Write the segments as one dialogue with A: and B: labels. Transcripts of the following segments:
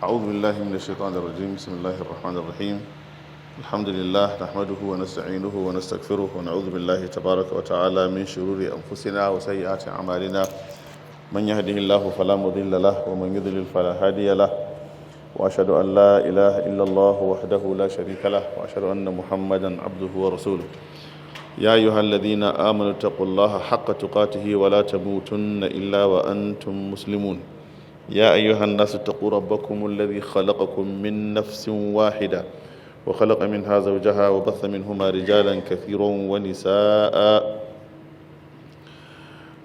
A: أعوذ بالله من الشيطان الرجيم. بسم الله الرحمن الرحيم. الحمد لله نحمده ونستعينه ونستغفره، ونعوذ بالله تبارك وتعالى من شرور أنفسنا وسيئات أعمالنا. من يهده الله فلا مضل له، ومن يضلل فلا هادي له. وأشهد أن لا إله إلا الله وحده لا شريك له، وأشهد أن محمدا عبده ورسوله. يا أيها الذين آمنوا اتقوا الله حق تقاته ولا تموتن إلا وأنتم مسلمون. يا أيها الناس اتقوا ربكم الذي خلقكم من نفس واحدة، وخلق منها زوجها، وبث منهما رجالا كثيرا ونساء.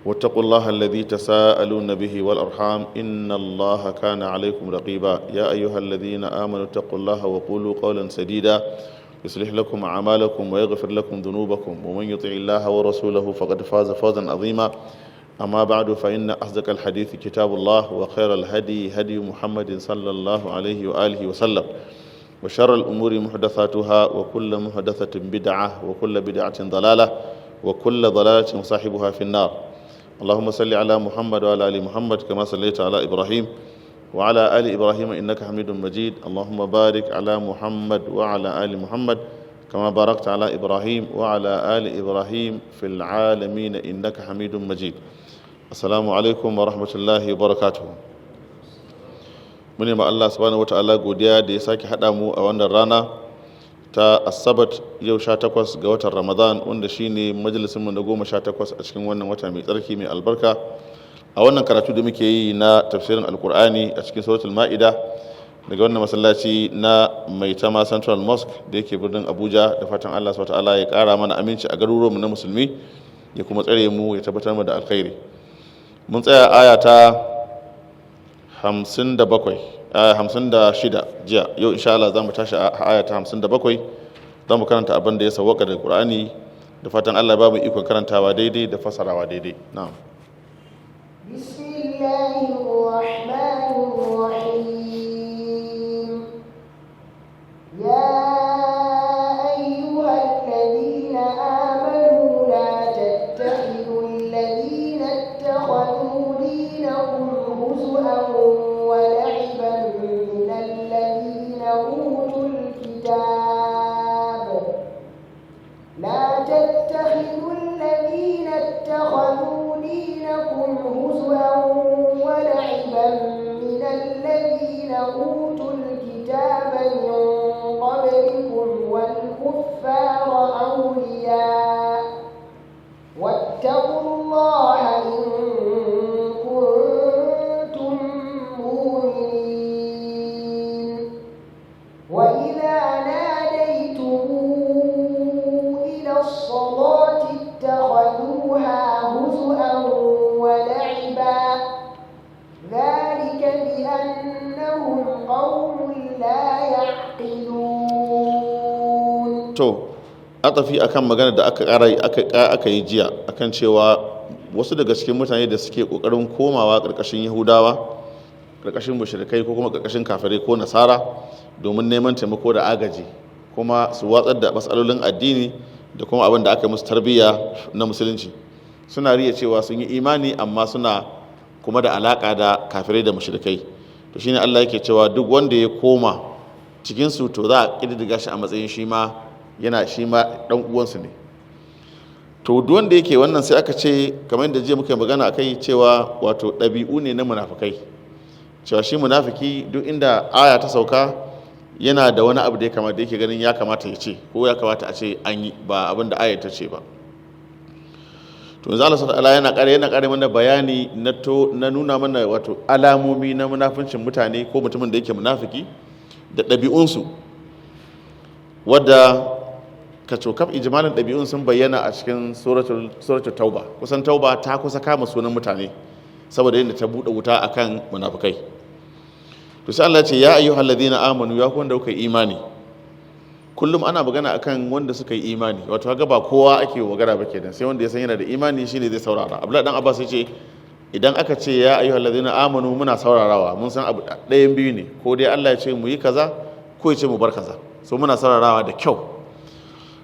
A: واتقوا الله الذي تساءلون به والأرحام، إن الله كان عليكم رقيبا. يا أيها الذين آمنوا اتقوا الله وقولوا قولا سديدا، يصلح لكم أعمالكم ويغفر لكم ذنوبكم، ومن يطع الله ورسوله فقد فاز فوزا عظيما. أما بعد، فإن أصدق الحديث كتاب الله، وخير الهدي هدي محمد صلى الله عليه وآله وسلم، وشر الأمور محدثاتها، وكل محدثة بدعة، وكل بدعة ضلالة، وكل ضلالة صاحبها في النار. اللهم صل على محمد وعلى آل محمد، كما صليت على إبراهيم وعلى آل إبراهيم إنك حميد مجيد. اللهم بارك على محمد وعلى آل محمد، كما باركت على إبراهيم وعلى آل إبراهيم في العالمين إنك حميد مجيد. السلام عليكم ورحمة الله وبركاته. Mune ma Allah subhanahu wata'ala godiya da ya sake haɗa mu a wannan rana ta Asabat, yau 18 ga watan Ramadan, wanda shine majalisinmu na 18 a cikin wannan wata mai tsarki mai albarka, a wannan karatu da muke yi na tafsirin Alkur'ani a cikin Suratul Ma'ida, daga wannan masallaci na Maitama Central Mosque da yake birnin Abuja. Da fatan Allah subhanahu wata'ala ya kara mana aminci a garuruwanmu na musulmi, ya kuma tsare mu, ya tabbatar mu da alkhairi. Mun tsaya aya ta 57, 56 jiya. Yau insha Allah za mu tashi a aya ta 57. Za mu karanta abin da ya sawwaka da Qur'ani, da fatan Allah ba mu ikon karantawa daidai da fasarawa daidai. Na'am.
B: بسم الله الرحمن الرحيم. يا أيها الذين آمنوا، لا تتخذوا الذين اتخذوا دينكم هزؤا ولعبا من الذين أوتوا الكتاب، لا تتخذوا الذين اتخذوا دينكم هزؤا ولعبا من الذين أوتوا الكتاب من قبلكم والكفار أولياء، واتقوا الله إن كنتم مؤمنين. وإذا ناديتم إلى الصلاة اتخذوها هزؤا ولعبا، ذلك بأنهم قوم لا يعقلون.
A: To, atafi akan magana da aka ƙara aka yi jiya akan cewa wasu daga cikin mutane da suke ƙoƙarin komawa ƙarƙashin Yahudawa, ƙarƙashin mushrikai, ko kuma ƙarƙashin kafirai ko Nasara domin neman taimako da agaji, kuma su watsar da matsalolin addini da kuma abin da aka musu tarbiyya na musulunci, suna riya cewa sun yi imani amma suna kuma da alaka da kafirai da mushrikai. To, shine Allah yake cewa duk wanda ya koma cikinsu, to za a ƙididdiga shi a matsayin shi ma yana shi ma ɗan uwansu ne. To, duk wanda yake wannan, sai aka ce, kamar yadda jiya muka yi magana akai, cewa wato ɗabi'u ne na munafikai, cewa shi munafiki duk inda aya ta sauka yana da wani abu da ya kamata, da yake ganin ya kamata ya ce ko ya kamata a ce an yi, ba abin da ayar ta ce ba. To, yanzu Allah subhanahu yana ƙara mana bayani na nuna mana wato alamomi na munafincin mutane, ko mutumin da yake munafiki da ɗabi'unsu, wadda ka cokaf ijmalin ɗabi'un sun bayyana a cikin Suratul Tauba. Kusan Tauba ta kusa kama sunan mutane saboda yadda ta buɗe wuta akan munafikai. To, sai Allah ya ce: ya ayyuhal ladina amanu, ya ku wanda kuka yi imani. Kullum ana magana akan wanda suka yi imani, wato kaga ba kowa ake magana ba kenan, sai wanda ya san yana da imani shine zai saurara. Abdullahi dan Abbas ya ce idan aka ce ya ayyuhal ladina amanu, muna saurarawa, mun san abu ɗayan biyu ne: ko dai Allah ya ce mu yi kaza, ko ya ce mu bar kaza. So muna saurarawa da kyau.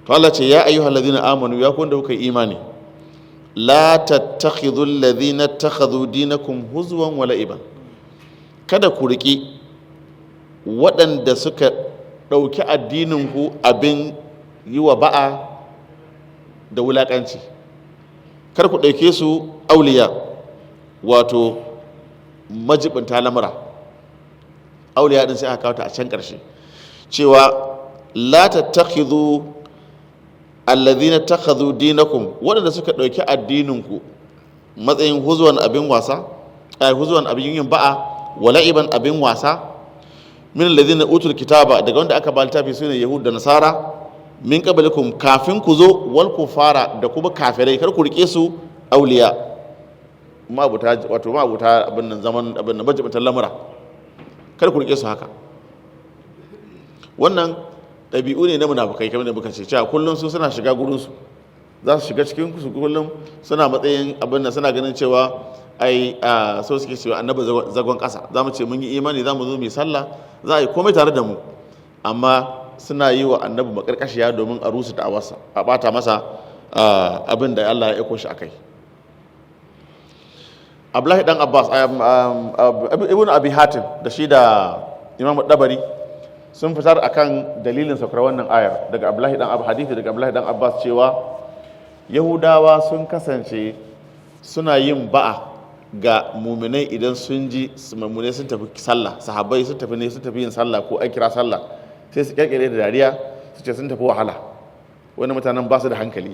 A: To, Allah ce: ya ayyuhal ladina amanu, ya ku wanda kuka yi imani, la tattakhidhu alladhina ittakhadhu dinakum huzwan wa la'iban. Kada ku riki Waɗanda suka ɗauki addininku abin yi wa ba'a da wulaƙanci, kar ku ɗauke su auliya, wato majibinta lamura. Auliya ɗin sai aka kawo ta a can ƙarshe, cewa la tattakhidhu alladhina takhadhu dinakum, waɗanda suka ɗauki addininku matsayin huzuwan abin wasa, ay huzuwan abin yin ba'a, wa la'iban abin wasa, min alladhina utul kitaba, daga wanda aka ba littafi, sune yahud da nasara, min qablikum, kafin ku zo, wal kufara, da kuma kafirai, kar ku rike su auliya, ma'abuta, wato ma'abuta abin nan, zaman abin nan, majibantan lamura. Kar ku rike su haka. Wannan ɗabi'u ne na munafukai, kamar da muka ce cewa kullum su suna shiga gurin su, za su shiga cikin su, kullum suna matsayin abin nan, suna ganin cewa ai a so suke cewa annabi zagon ƙasa. Za mu ce mun yi imani, za mu zo mu yi sallah, za a yi komai tare da mu, amma suna yi wa annabi makarkashiya domin a rusu da'awarsa, a ɓata masa abin da Allah ya aiko shi akai. Abdullahi dan Abbas, Ibn Abi Hatim da shi da Imam Dabari sun fitar akan dalilin saukar wannan ayar daga Abdullahi dan Abu hadithi daga Abdullahi dan Abbas, cewa Yahudawa sun kasance suna yin ba'a ga muminai idan sun ji muminai sun tafi sallah, sahabbai sun tafi ne, sun tafi yin sallah ko an kira sallah, sai su kyalkyale da dariya, su ce sun tafi wahala, wani mutanen ba su da hankali,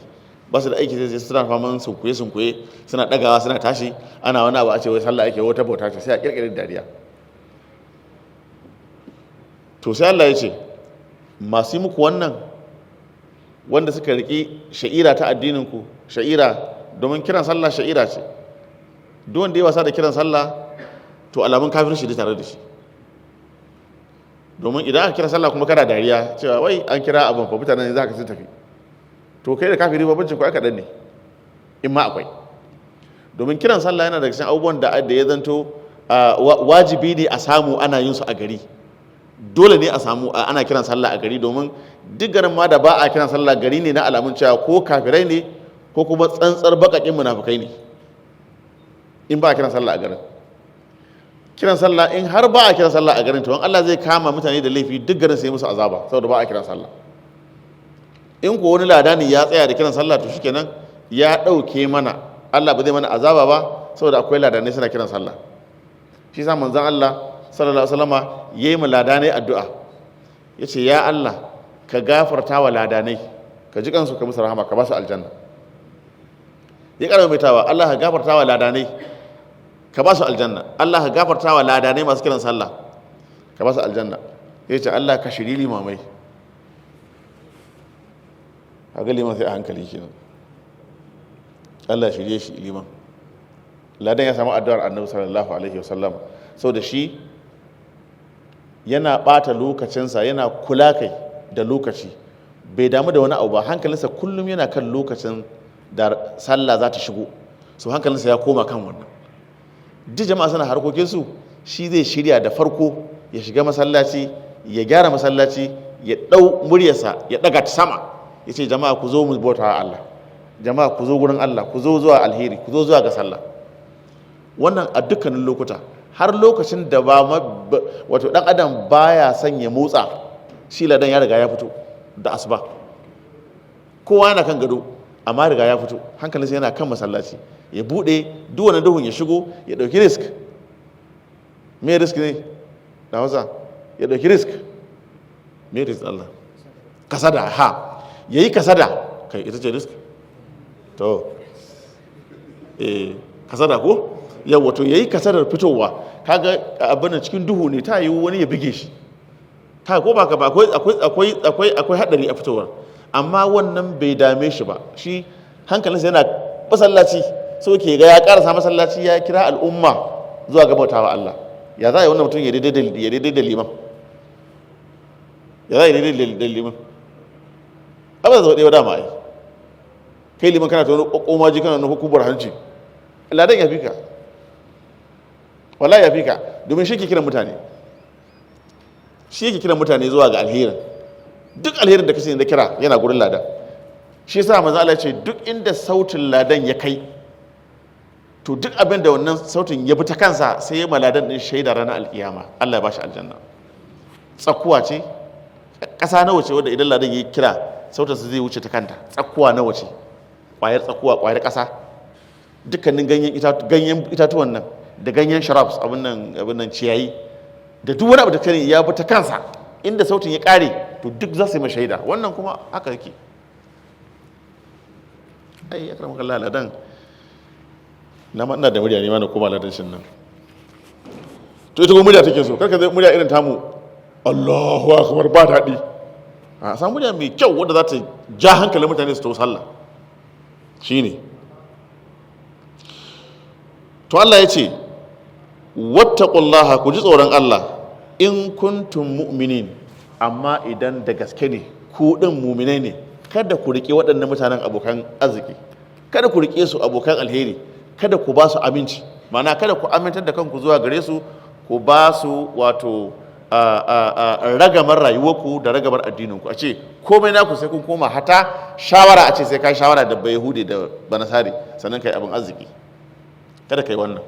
A: ba su da aiki, sai suna faman sunkuye sunkuye, suna dagawa suna tashi, ana wani abu a ce wai sallah ake, wata bauta ce, sai a kyalkyale da dariya. To sai Allah ya ce masu yi muku wannan, wanda suka riƙi sha'ira ta addininku, sha'ira domin kiran sallah sha'ira ce. Duk wanda ya wasa da kiran sallah, to alamun kafirci da tare da shi, domin idan aka kira sallah kuma kana dariya cewa wai an kira abin fa, mutanen za ka sun tafi, to kai da kafiri babancin ku aka dan ne in ma akwai. Domin kiran sallah yana daga cikin abubuwan da ya zanto wajibi ne a samu ana yin su a gari. Dole ne a samu ana kiran sallah a gari, domin duk garin ma da ba a kiran sallah, gari ne na alamun cewa ko kafirai ne ko kuma tsantsar bakakin munafukai ne in ba a kiran sallah a garin. Kiran sallah, in har ba a kiran sallah a garin, to in Allah zai kama mutane da laifi, duk garin sai musu azaba saboda ba a kiran sallah. In ko wani ladani ya tsaya da kiran sallah, to shikenan, ya ɗauke mana, Allah ba zai mana azaba ba saboda akwai ladanai suna kiran sallah. Shi sa manzon Allah sallallahu alaihi wasallama yayi ma ladanai addu'a, yace ya Allah, ka gafarta wa ladanai, ka ji kansu, ka musu rahama, ka ba su aljanna. Ya ƙara maimaitawa, Allah ka gafarta wa ladanai, ka ba su aljanna. Allah ka gafarta wa ladanai masu kiran sallah, ka ba su aljanna. Ya ce Allah ka shiri limamai. A ga liman sai a hankali kenan. Allah shirye shi liman. Ladan ya samu addu'ar annabi sallallahu alaihi wasallam, sau da shi yana ɓata lokacinsa, yana kula kai da lokaci, bai damu da wani abu ba, hankalinsa kullum yana kan lokacin da sallah za ta shigo. So hankalinsa ya koma kan wannan. Duk jama'a suna harkokinsu, shi zai shirya da farko, ya shiga masallaci, ya gyara masallaci, ya ɗau muryarsa, ya ɗaga ta sama, ya ce jama'a, ku zo mu bauta wa Allah, jama'a, ku zo gurin Allah, ku zo zuwa alheri, ku zo zuwa ga sallah. Wannan a dukkanin lokuta, har lokacin da ba wato dan adam baya son ya motsa, shi ladan ya riga ya fito da asuba. Kowa yana kan gado, amma riga ya fito, hankalinsa yana kan masallaci, ya bude duk wani duhun, ya shigo, ya dauki risk. Me risk ne da Hausa? Ya dauki risk. Me risk? Allah, kasada. Ha, yayi kasada. Kai, ita ce risk. To eh, kasada ko yawa, to yayi kasadar fitowa, kaga abin cikin duhu ne, ta yiwu wani ya bige shi, ta ko ba ka ba, akwai akwai akwai akwai akwai hadari a fitowar, amma wannan bai dame shi ba. Shi hankalinsa yana masallaci, so ke ga ya karasa masallaci, ya kira al'umma zuwa ga bautawa Allah. Ya za a yi wannan mutum ya daidai da liman? Ya za a yi daidai da liman? Abin da ɗaya dama ai kai liman kana ta wani ƙoƙomaji, kana wani hukumar hanci, ladan ya fi ka, wallahi ya fi ka, domin shi ke kiran mutane, shi yake kiran mutane zuwa ga alherin. Duk alherin da kace da kira yana gurin ladan. Shi yasa manzo Allah ya ce duk inda sautin ladan ya kai, to duk abin da wannan sautin ya bi ta kansa, sai ya maladan din shaida ranar alkiyama, Allah ya bashi aljanna. Tsakuwa ce, ƙasa nawa ce wadda idan ladan ya kira sautarsa zai wuce ta kanta? Tsakuwa nawa ce? Ƙwayar tsakuwa, ƙwayar ƙasa, dukkanin ganyen itatuwan nan da ganyen shrubs, abin nan ciyayi, da duk wani abu da kare ya bi ta kansa, inda sautin ya kare, to duk za su yi mashaida. Wannan kuma haka yake. Ai ya karama kallon ladan na ma ina da murya ne ma na koma ladan shin nan. To ita kuma murya take so, karka zai murya irin tamu, "Allahu akbar", ba daɗi. A samu murya mai kyau wadda za ta ja hankalin mutane su to sallah. Shine to Allah ya ce, "Wattaqullaha", ku ji tsoron Allah, "in kuntum mu'minin", amma idan da gaske ne ku din mu'minai ne. Kada ku rike waɗannan mutanen abokan arziki, kada ku rike su abokan alheri, kada ku ba su aminci, ma'ana kada ku amintar da kanku zuwa gare su, ku ba su wato ragamar rayuwarku da ragamar addininku, a ce komai naku sai kun koma, hata shawara, a ce sai ka shawara da Bayahude da Banasari sannan kai abin arziki. Kada kai wannan.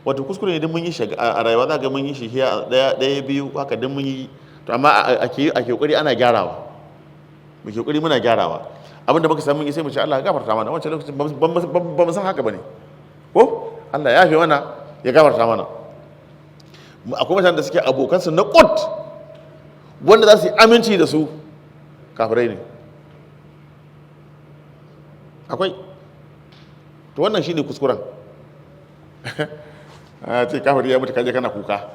A: Wato kuskure ne idan mun yi shi a rayuwa, za ga mun yi shi hiya daya, daya, biyu, haka dan mun yi. To amma ake kokari ana gyarawa, mu ke kokari muna gyarawa. Abinda muka samu mun yi, sai mu ce Allah ya gafarta mana, wancan lokacin ba mu san haka bane, ko Allah ya yafe mana, ya gafarta mana. Akwai mutanen da suke abokansu na kut, wanda za su yi aminci da su, kafirai ne. Akwai. To wannan shine kuskuren. A ce kafiri ya mutu, kaje kana kuka,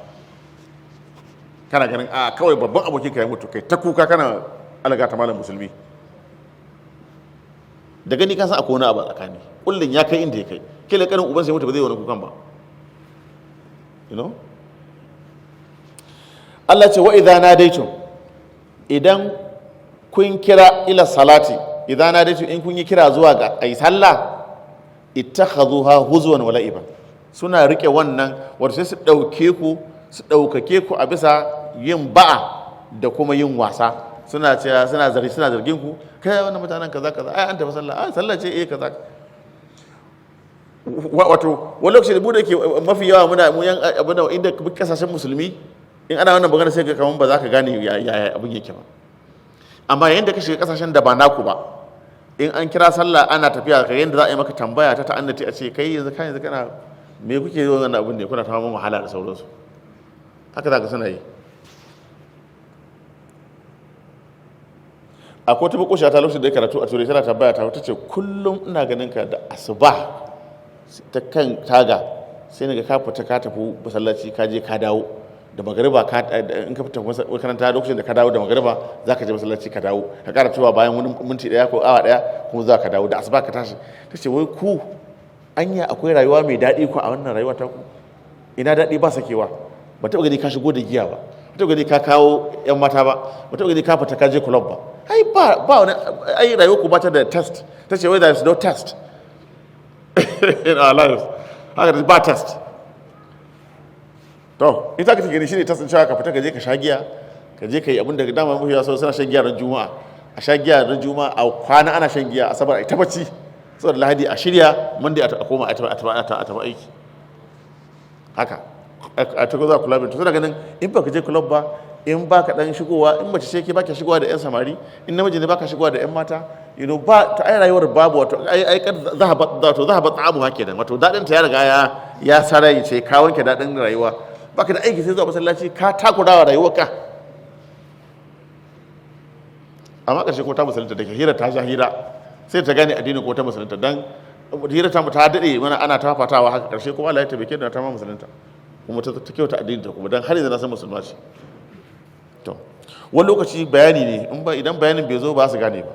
A: kana ganin a kawai babban abokin ka ya mutu, kai ta kuka kana alaga ta malam musulmi. Da gani ka san akwai wani abu a tsakani, kullun ya kai inda ya kai. Kila kanin uban sai mutu, ba zai yi wani kukan ba. Allah ce, "Wa idza nadaitum", idan kun kira, "ila salati", "idza nadaitum", in kun yi kira zuwa ga ai sallah, "ittakhadhuha huzwan wa la'iban", suna rike wannan, wato sai su dauke ku, su daukake ku a bisa yin ba'a da kuma yin wasa. Suna cewa, suna zargin ku, kai wannan mutanen kaza kaza, ai an tafi sallah, ai sallah ce, eh, kaza. Wato wani lokaci da mu da ke mafi yawa muna mu yan abin da inda kasashen musulmi, in ana wannan magana sai ka kaman ba za ka gane yaya abin yake ba. Amma yayin da ka shiga kasashen da ba naku ba, in an kira sallah ana tafiya, ka yanda za a yi maka tambaya ta ta'annati, a ce kai yanzu, kai yanzu kana me kuke yi wannan abin ne, kuna ta mun wahala da sauransu. Haka za ka suna yi. Akwai wata makoshiya ta, lokacin da ya karatu a Turai, tana tambaya ta, ta ce, "Kullum ina ganin ka da asuba ta kan taga, sai naga ka fita ka tafi masallaci, ka je ka dawo da magariba, ka in ka fita makaranta, lokacin da ka dawo da magariba za ka je masallaci, ka dawo, ka kara cewa bayan wani minti daya ko awa daya kuma za ka dawo, da asuba ka tashi." Ta ce, "Wai ku anya akwai rayuwa mai daɗi ku a wannan rayuwa ta ku? Ina daɗi ba sakewa. Ba taɓa gani ka shigo da giya ba, ba taɓa gani ka kawo yan mata ba, ba taɓa gani ka fita ka je club ba. Ai ba wani, ai rayuwar ku ba ta da test." Ta ce, "Wai there is no test in our lives." Haka da ba test. To ita ka take gani shine test din, cewa ka fita ka je ka sha giya, ka je ka yi abin da dama mafi yawa suna shan giya ran Juma'a. A sha giya ran Juma'a, a kwana ana shan giya, Asabar a ta bacci, saboda Lahadi a shirya, Monday a koma a tafi aiki. Haka a ta zuwa club. To suna ganin in baka je club ba, in baka dan shigowa, in mace ce ke baka shigowa da yan samari, in namiji ne baka shigowa da yan mata, ba to ai rayuwar babu, wato ai kad zahaba, wato zahaba ta'amu hake nan, wato dadin ta ya riga ya sarai ce, ka wanke dadin rayuwa, baka da aiki sai zuwa masallaci, ka takurawa rayuwarka. Amma ƙarshe ko ta musulunta, da ke hira ta sha hira, sai ta gane addinin, ko ta musulunta. Dan hira ta mu ta dade mana ana ta fafatawa haka, ƙarshe kuma Allah ya tabbake da ta ma musulunta, kuma ta kyauta addinin ta, kuma dan har yanzu na san musulma ce. To wani lokaci bayani ne, in ba idan bayanin bai zo ba su gane ba.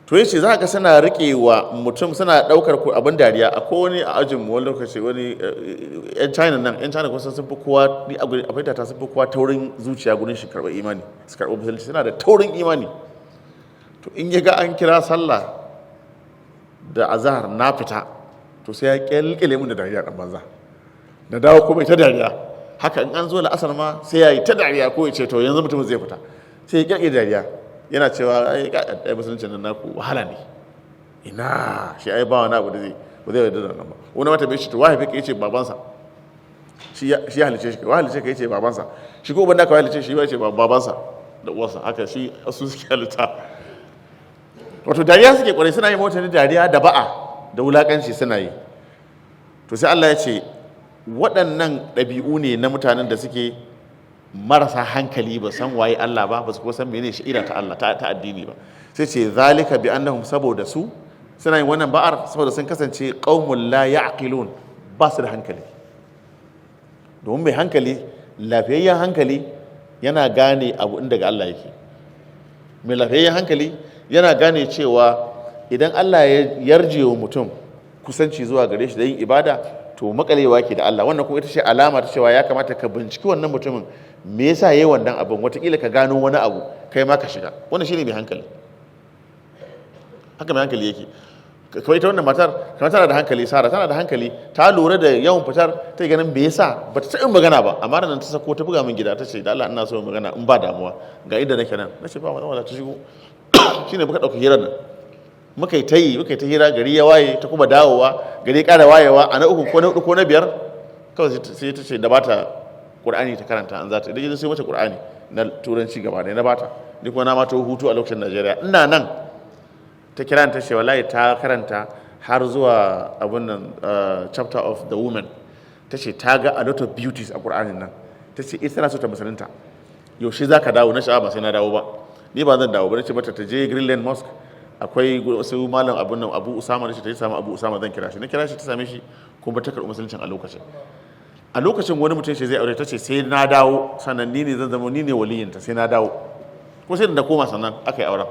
A: To yace za ka suna riƙe wa mutum, suna ɗaukar ku abin dariya. Akwai wani a ajin mu, wani lokaci wani yan China nan, yan China kusan sun fi kowa, ni a gurin a fahimta ta, sun fi kowa taurin zuciya gurin shi karɓar imani, su karɓar musulunci, suna da taurin imani. To in ya ga an kira sallah da azahar na fita, to sai ya kyalkyale mun da dariya, dan banza, na dawo kuma ita dariya. Haka in an zo la'asar ma sai ya yi ta dariya, ko ya ce, "To yanzu mutum zai fita," sai ya kyalkyale dariya, yana cewa, "Ai ai musuluncin nan naku wahala ne, ina shi ai ba wani abu da zai ba zai yarda da nan ba." Wani mata bai shi, to wahaifi ka? Yace babansa. Shi ya halice shi, wa halice ka? Yace babansa. Shi ko uban da ka halice shi? Yace babansa da uwarsa. Haka shi su suke halitta. Wato dariya suke kwarai, suna yi mota ne dariya da ba'a da wulakanci suna yi. To sai Allah ya ce waɗannan ɗabi'u ne na mutanen da suke marasa hankali, ba san waye Allah ba, ba su kuma san menene sha'ira ta Allah ta addini ba. Sai ce zalika bi annahum, saboda su suna yin wannan ba'ar saboda sun kasance qaumun la ya'qilun, ba su da hankali. Domin mai hankali, lafiyayyen hankali, yana gane abu inda daga Allah yake. Mai lafiyayyen hankali yana gane cewa idan Allah ya yarje wa mutum kusanci zuwa gare shi da yin ibada, to makalewa ke da Allah. Wannan kuma ita ce alama ta cewa ya kamata ka binciki wannan mutumin, me yasa yayi wannan abin, watakila ka gano wani abu kai ma ka shiga. Wannan shine mai hankali. Haka mai hankali yake. Kawai ita wannan matar kamar tana da hankali, Sara tana da hankali, ta lura da yawan fitar ta yi ganin me yasa ba ta taɓa magana ba. Amma nan ta sako ta buga min gida, ta ce da Allah ina so magana in ba damuwa, ga inda nake nan. Na ce ba matsala, ta shigo. Shine muka ɗauki hirar nan, muka yi ta yi, muka yi ta hira, gari ya waye, ta kuma dawowa, gari ya ƙara wayewa. A na uku ko na hudu ko na biyar kawai sai ta ce da bata Qur'ani ta karanta an za ta idan sai mata Qur'ani na turanci gaba ɗaya na bata. Ni kuma na ma ta hutu a lokacin Najeriya ina nan. Ta kira ta ce wallahi ta karanta har zuwa abun nan, chapter of the woman. Ta ce ta ga a lot of beauties a Qur'anin nan. Ta ce ita tana so ta musulunta, yaushe za ka dawo? Na sha'a ba sai na dawo ba, ni ba zan dawo ba. Na ce mata ta je Greenland Mosque, akwai wasu malam abun nan, Abu Usama. Na ce ta yi samu Abu Usama, zan kira shi. Na kira shi, ta same shi, kuma ta karɓi musuluncin a lokacin. A lokacin wani mutum ce zai aure ta, ce sai na dawo sannan ni ne zan zama ni ne waliyinta, sai na dawo. Ko sai da na koma sannan aka yi auren.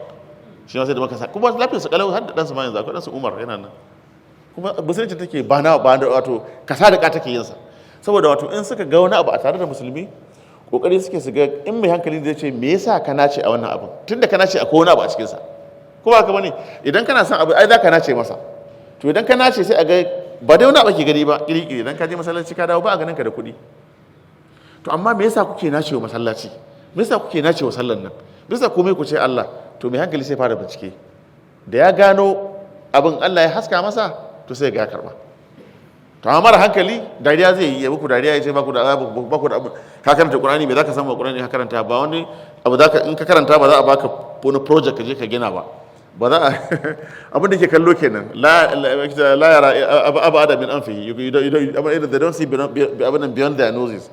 A: Shi ma sai da muka sa kuma lafiyar su kalau, har da ɗansa ma yanzu akwai ɗansa Umar yana nan. Kuma musulunci take ba na ba da, wato kasa da ka take yin sa, saboda wato in suka ga wani abu a tare da musulmi, kokari suke su ga in mai hankali zai ce me yasa ka nace a wannan abin, tunda ka nace akwai wani abu a cikin sa. Ko ba haka bane? Idan kana son abu ai za ka nace masa. To idan ka nace sai a ga ba dai wani abu ke gani ba kiri-kiri. Idan ka je masallaci ka dawo, ba a ganin ka da kuɗi. To amma me yasa kuke nacewa masallaci? Me yasa kuke nacewa sallan nan? Me yasa komai ku ce Allah? To mai hankali sai fara bincike, da ya gano abin Allah ya haska masa, to sai ga ya karba. To amma mara hankali dariya zai yi, ya muku dariya, ya ce ba ku da abu. Ka karanta Qur'ani, me zaka samu a Qur'ani ka karanta? Ba wani abu zaka in ka karanta ba za a baka wani project ka je ka gina ba. Ba za a abin da ke kallo kenan. La la yara abada min anfihi, you they don't see abin beyond their noses.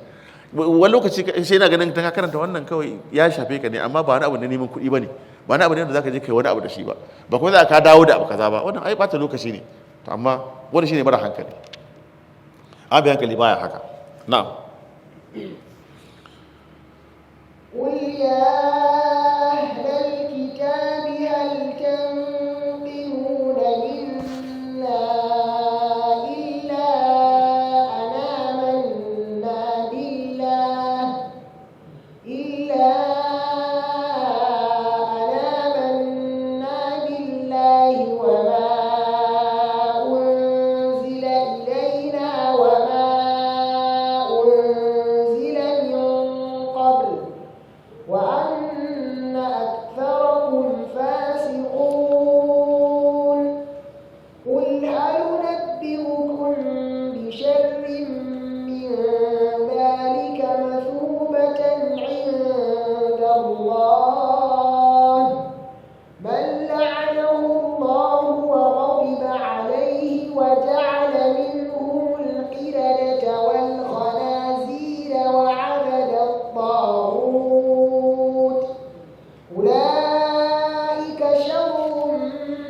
A: Wani lokaci sai yana ganin ka karanta wannan kawai ya shafe ka ne, amma ba wani abu na neman kuɗi ba ne, ba wani abu ne da zaka je kai wani abu da shi ba, ba kuma za ka dawo da abu kaza ba. Wannan ai bata lokaci ne. To amma wani shine mara hankali. Abi hankali baya haka. Na'am.
B: قل يا أهل الكتاب هل تنقمون منا إلا أن آمنا بالله إلا أن آمنا بالله وما أنزل إلينا وما أنزل من قبل وأن أكثركم فاسقون. قل هل ننبئكم بشر من ذلك مثوبة عند الله؟ من لعنه الله وغضب عليه وجعل منهم القردة والخنازير وعبد الطاغوت. أولئك شر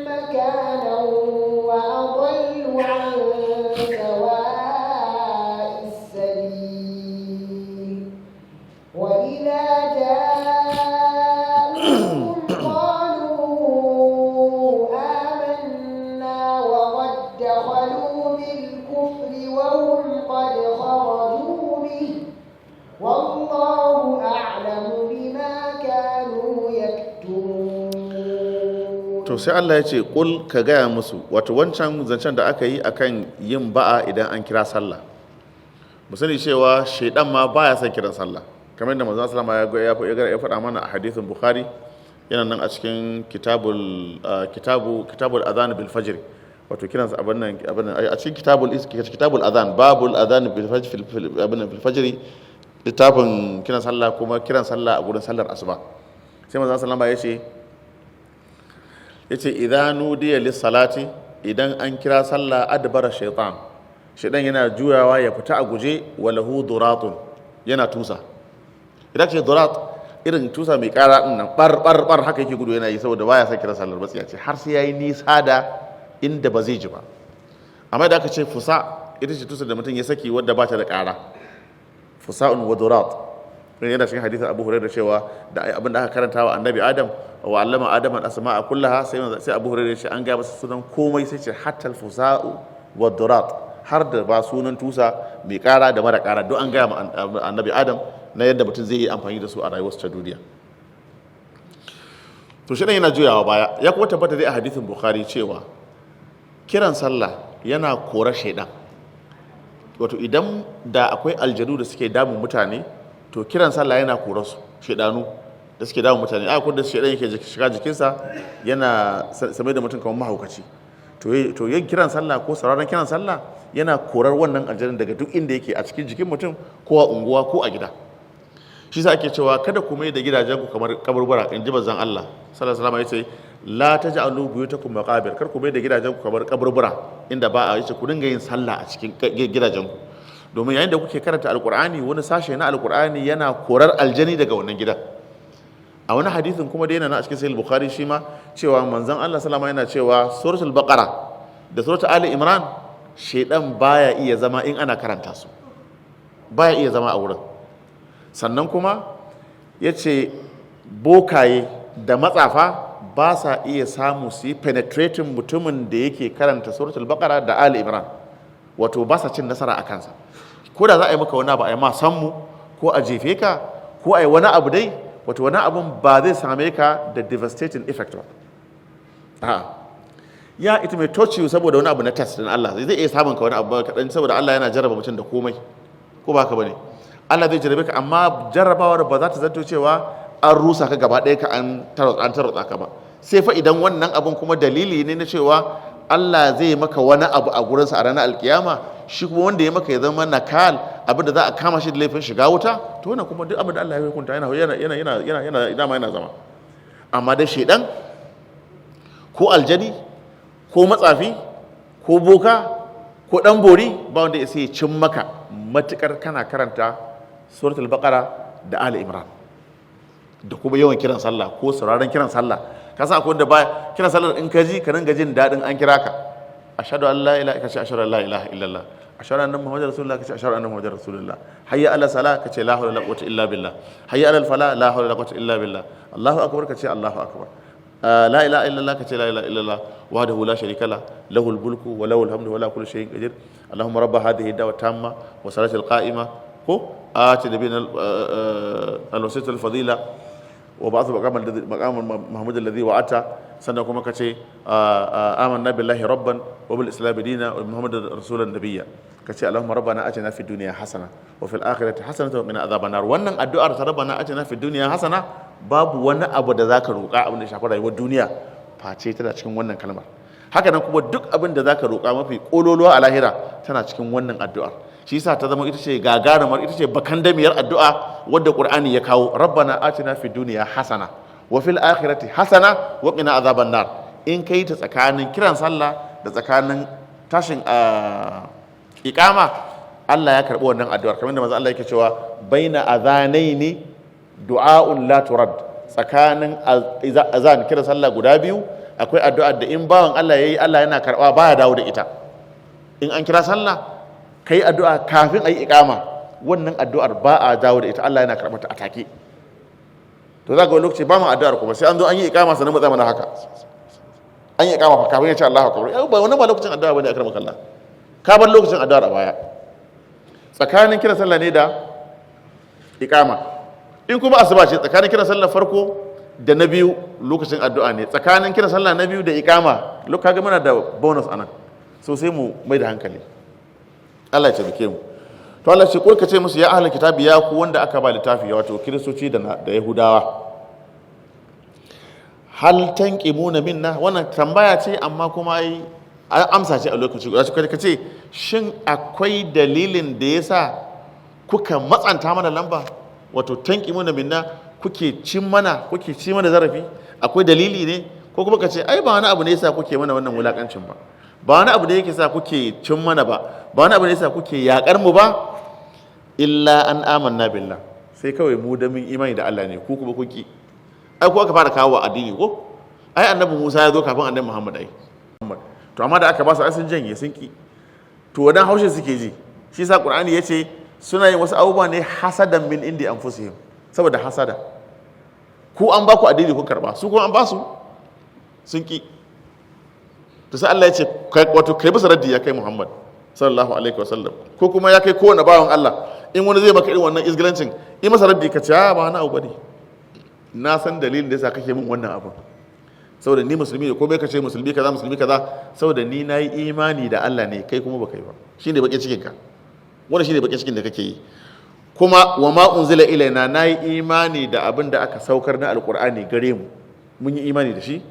B: مكانا وأضل عن سواء السبيل. وإذا جاءوكم قالوا آمنا وقد دخلوا بالكفر وهم قد خرجوا به، والله أعلم بما كانوا يكتمون.
A: To sai Allah ya ce kul, ka gaya musu. Wato wancan zancen da aka yi akan yin ba'a idan an kira sallah, mu sani cewa shaidan ma baya son kiran sallah, kamar yadda manzon sallama ya faɗa mana a hadisin Bukhari, yana nan a cikin kitabul adhan bil fajr. Wato kiran abin nan, abin nan a cikin kitabul adhan, babul adhan bil fajr, abin nan, fil fajr, littafin kiran sallah, kuma kiran sallah a gurin sallar asuba. Sai manzon sallama ya ce idza nudiya lis salati, idan an kira sallah, adbara shaytan, shaytan yana juyawa ya fita a guje, walahu duratun, yana tusa. Idan ce durat, irin tusa mai kara din nan, bar bar bar, haka yake gudu yana yi saboda baya son kiran sallar batsiya ce, har sai yayi nisa da inda ba zai ji ba. Amma da aka ce fusa, ita ce tusa da mutum ya saki wadda ba ta da kara. Fusa'un wa durat yana cikin hadisin Abu Hurairah cewa da abin da aka karanta wa Annabi Adam, wa allama Adam al-asma'a kullaha, sai Abu Hurairah ya ce an ga masa sunan komai, sai ce hatta al-fusa'u wa durat, har da ba sunan tusa mai kara da mara kara duk an gaya ma Annabi Adam na yadda mutum zai yi amfani da su a rayuwarsa ta duniya. To shi yana juyawa baya. Ya kuma tabbata dai a hadisin Bukhari cewa kiran sallah yana kora shaidan. Wato idan da akwai aljanu da suke damun mutane, to kiran sallah yana kora su, shaidanu da suke damun mutane. A da shaidan yake shiga jikinsa yana same da mutum kamar mahaukaci, to yin kiran sallah ko sauraron kiran sallah yana korar wannan aljanun daga duk inda yake a cikin jikin mutum, ko a unguwa, ko a gida. Shi sa ake cewa kada ku mai da gidajen ku kamar kaburbura, in ji manzon Allah sallallahu alaihi wasallam. Yace la taj'alu buyutakum maqabir, kar ku mai da gidajen ku kamar kaburbura inda ba a, yace ku dinga yin sallah a cikin gidajen ku, domin yayin da kuke karanta Alqur'ani, wani sashe na Alqur'ani yana korar aljani daga wannan gidan. A wani hadisin kuma dai yana na a cikin Sahih Bukhari shi ma, cewa manzon Allah sallama yana cewa Suratul Baqara da Suratul Ali Imran, shedan baya iya zama in ana karanta su, baya iya zama a wurin. Sannan kuma ya ce bokaye da matsafa ba sa iya samu su yi penetrating mutumin da yake karanta Suratul Baqara da Ali Imran, wato ba sa cin nasara a kansa. Ko da za a yi maka wani abu, a yi ma sammu, ko a jefe ka, ko a yi wani abu dai, wato wani abun ba zai same ka da devastating effect ba. A ya it may touch you saboda wani abu na test din Allah, zai iya samun ka wani abu kaɗan, saboda Allah yana jarraba mutum da komai, ko ba ka bane? Allah zai jarrabe ka, amma jarrabawar ba za ta zanto cewa an rusa ka gaba ɗaya ka an tarwatsa ka ba, sai fa idan wannan abun kuma dalili ne na cewa Allah zai maka wani abu a gurinsa a ranar Alkiyama, shi kuma wanda ya maka ya zama nakal, abin da za a kama shi da laifin shiga wuta. To wannan kuma duk abin da Allah ya hukunta yana yana yana yana yana yana dama yana zama. Amma dai shedan ko aljani ko matsafi ko boka ko dan bori, ba wanda ya sai cin maka matukar kana karanta Suratul Baqara da Ali Imran da kuma yawan kiran sallah ko sauraron kiran sallah. Ka san akwai wanda ba kiran sallar, in ka ji ka ringa jin daɗin an kira ka, ashhadu an la ilaha, kace ashhadu an la ilaha illallah, ashhadu anna Muhammadar rasulullah, kace ashhadu anna Muhammadar rasulullah, hayya ala salah, kace la hawla wala quwwata illa billah, hayya ala falah, la hawla wala quwwata illa billah, Allahu akbar, kace Allahu akbar, la ilaha illallah, kace la ilaha illallah wahdahu la sharika lah, lahul mulku wa lahul hamdu wa ala kulli shay'in qadir, allahumma rabb hadhihi ad-da'wa tamma wa salati al-qa'ima, ko ati nabiyina al-wasita al-fadila wa ba'athu maqam mahmud alladhi wa'ata. Sannan kuma kace amanna billahi rabban wa bil islam dina wa Muhammadar rasulan nabiyya, kace allahumma rabbana atina fid dunya hasana wa fil akhirati hasanatan wa qina adhaban nar. Wannan addu'ar ta rabbana atina fid dunya hasana, babu wani abu da zaka roƙa abin da shafi rayuwar duniya face tana cikin wannan kalmar. Haka nan kuma duk abin da zaka roƙa mafi kololuwa a lahira tana cikin wannan addu'ar. Shi yasa ta zama ita ce gagarumar, ita ce bakandamiyar addu'a wadda Qur'ani ya kawo, rabbana atina fid dunya hasana wa fil akhirati hasana wa qina azaban nar. In kai ta tsakanin kiran sallah da tsakanin tashin iqama, Allah ya karbi wannan addu'ar, kamar da manzo Allah yake cewa baina adhanaini du'a'un la turad. Tsakanin azan, kiran sallah guda biyu, akwai addu'ar da in bawan Allah yayi, Allah yana karba, baya dawo da ita. In an kira sallah kai addu'a kafin ayi iqama, wannan addu'ar ba a dawo da ita, Allah yana karɓar ta a take. To za ga wani lokaci ba mu addu'ar kuma sai an zo an yi iqama sannan mu tsaya mana haka. An yi iqama fa kafin ya ce Allahu akbar. Ba wannan ba lokacin addu'a bane, akramaka Allah, ka bar lokacin addu'ar a baya. Tsakanin kiran sallah ne da iqama. In kuma asuba ce, tsakanin kiran sallah farko da na biyu lokacin addu'a ne, tsakanin kiran sallah na biyu da iqama. Kaga muna da bonus anan, so sai mu mai da hankali. Allah ya taimake mu. To Allah ce ka ce musu ya ahlul kitabi, ya ku wanda aka ba littafi, wato Kiristoci da Yahudawa, hal tanqimuna minna. Wannan tambaya ce, amma kuma ai Amsa ce a lokaci guda, ka ce shin akwai dalilin da yasa kuka matsanta mana lamba, wato tanqimuna minna, kuke cin mana, kuke ci mana zarafi? Akwai dalili ne? Ko kuma ka ce ai ba wani abu ne yasa kuke mana wannan wulakancin ba, ba wani abu ne yake sa kuke cin mana ba, ba wani abu ne yasa kuke yakar mu ba, illa an amanna billah, sai kawai mu da mun imani da Allah ne, ku kuma kun ki. Ai ko aka fara kawo addini ko ai annabi Musa ya zo kafin annabi Muhammad ai. To amma da aka ba su ai sun janye, sun ki. To wadan haushin suke ji, shi yasa Qur'ani yace suna yin wasu abubuwa ne hasadan min indi anfusihim, saboda hasada. Ku an ba ku addini kun karba, su kuma an ba su sun ki. To sai Allah ya ce wato kai bisa raddi ya kai Muhammad sallallahu alaihi wasallam, ko kuma ya kai kowane bawan Allah, in wani zai maka irin wannan izgilancin, yi masa raddi ka ce ba wani abu bane, na san dalilin da yasa kake min wannan abu, saboda ni musulmi ne, ko bai kace musulmi kaza musulmi kaza, saboda ni nayi imani da Allah ne, kai kuma baka yi ba, shine bakin cikin ka, wannan shine bakin cikin da kake yi. Kuma wa ma unzila ilaina, nayi imani da abin da aka saukar na alqur'ani gare mu, mun yi imani da shi.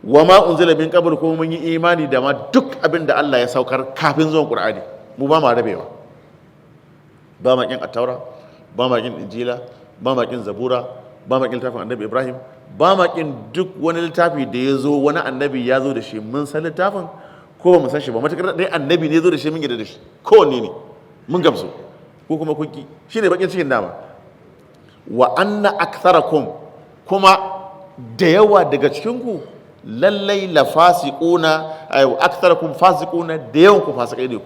A: Wa ma unzila min qabl, kuma mun yi imani da ma duk abin da Allah ya saukar kafin zuwan qur'ani, mu ba ma rabewa, ba ma kin attaura, ba ma kin injila, ba ma kin zabura, ba ma kin littafin annabi Ibrahim, ba ma kin duk wani littafi da ya zo wani annabi ya zo da shi, mun san littafin ko ba mu san shi ba, matakar dai annabi ne ya zo da shi mun yarda da shi, kowanne ne mun gamsu, ko kuma kun ki, shine bakin cikin dama. Wa anna aktharakum, kuma da yawa daga cikin ku lallai la fasiquna, ay aktharakum fasiquna, da yawan ku fasikai ne ku.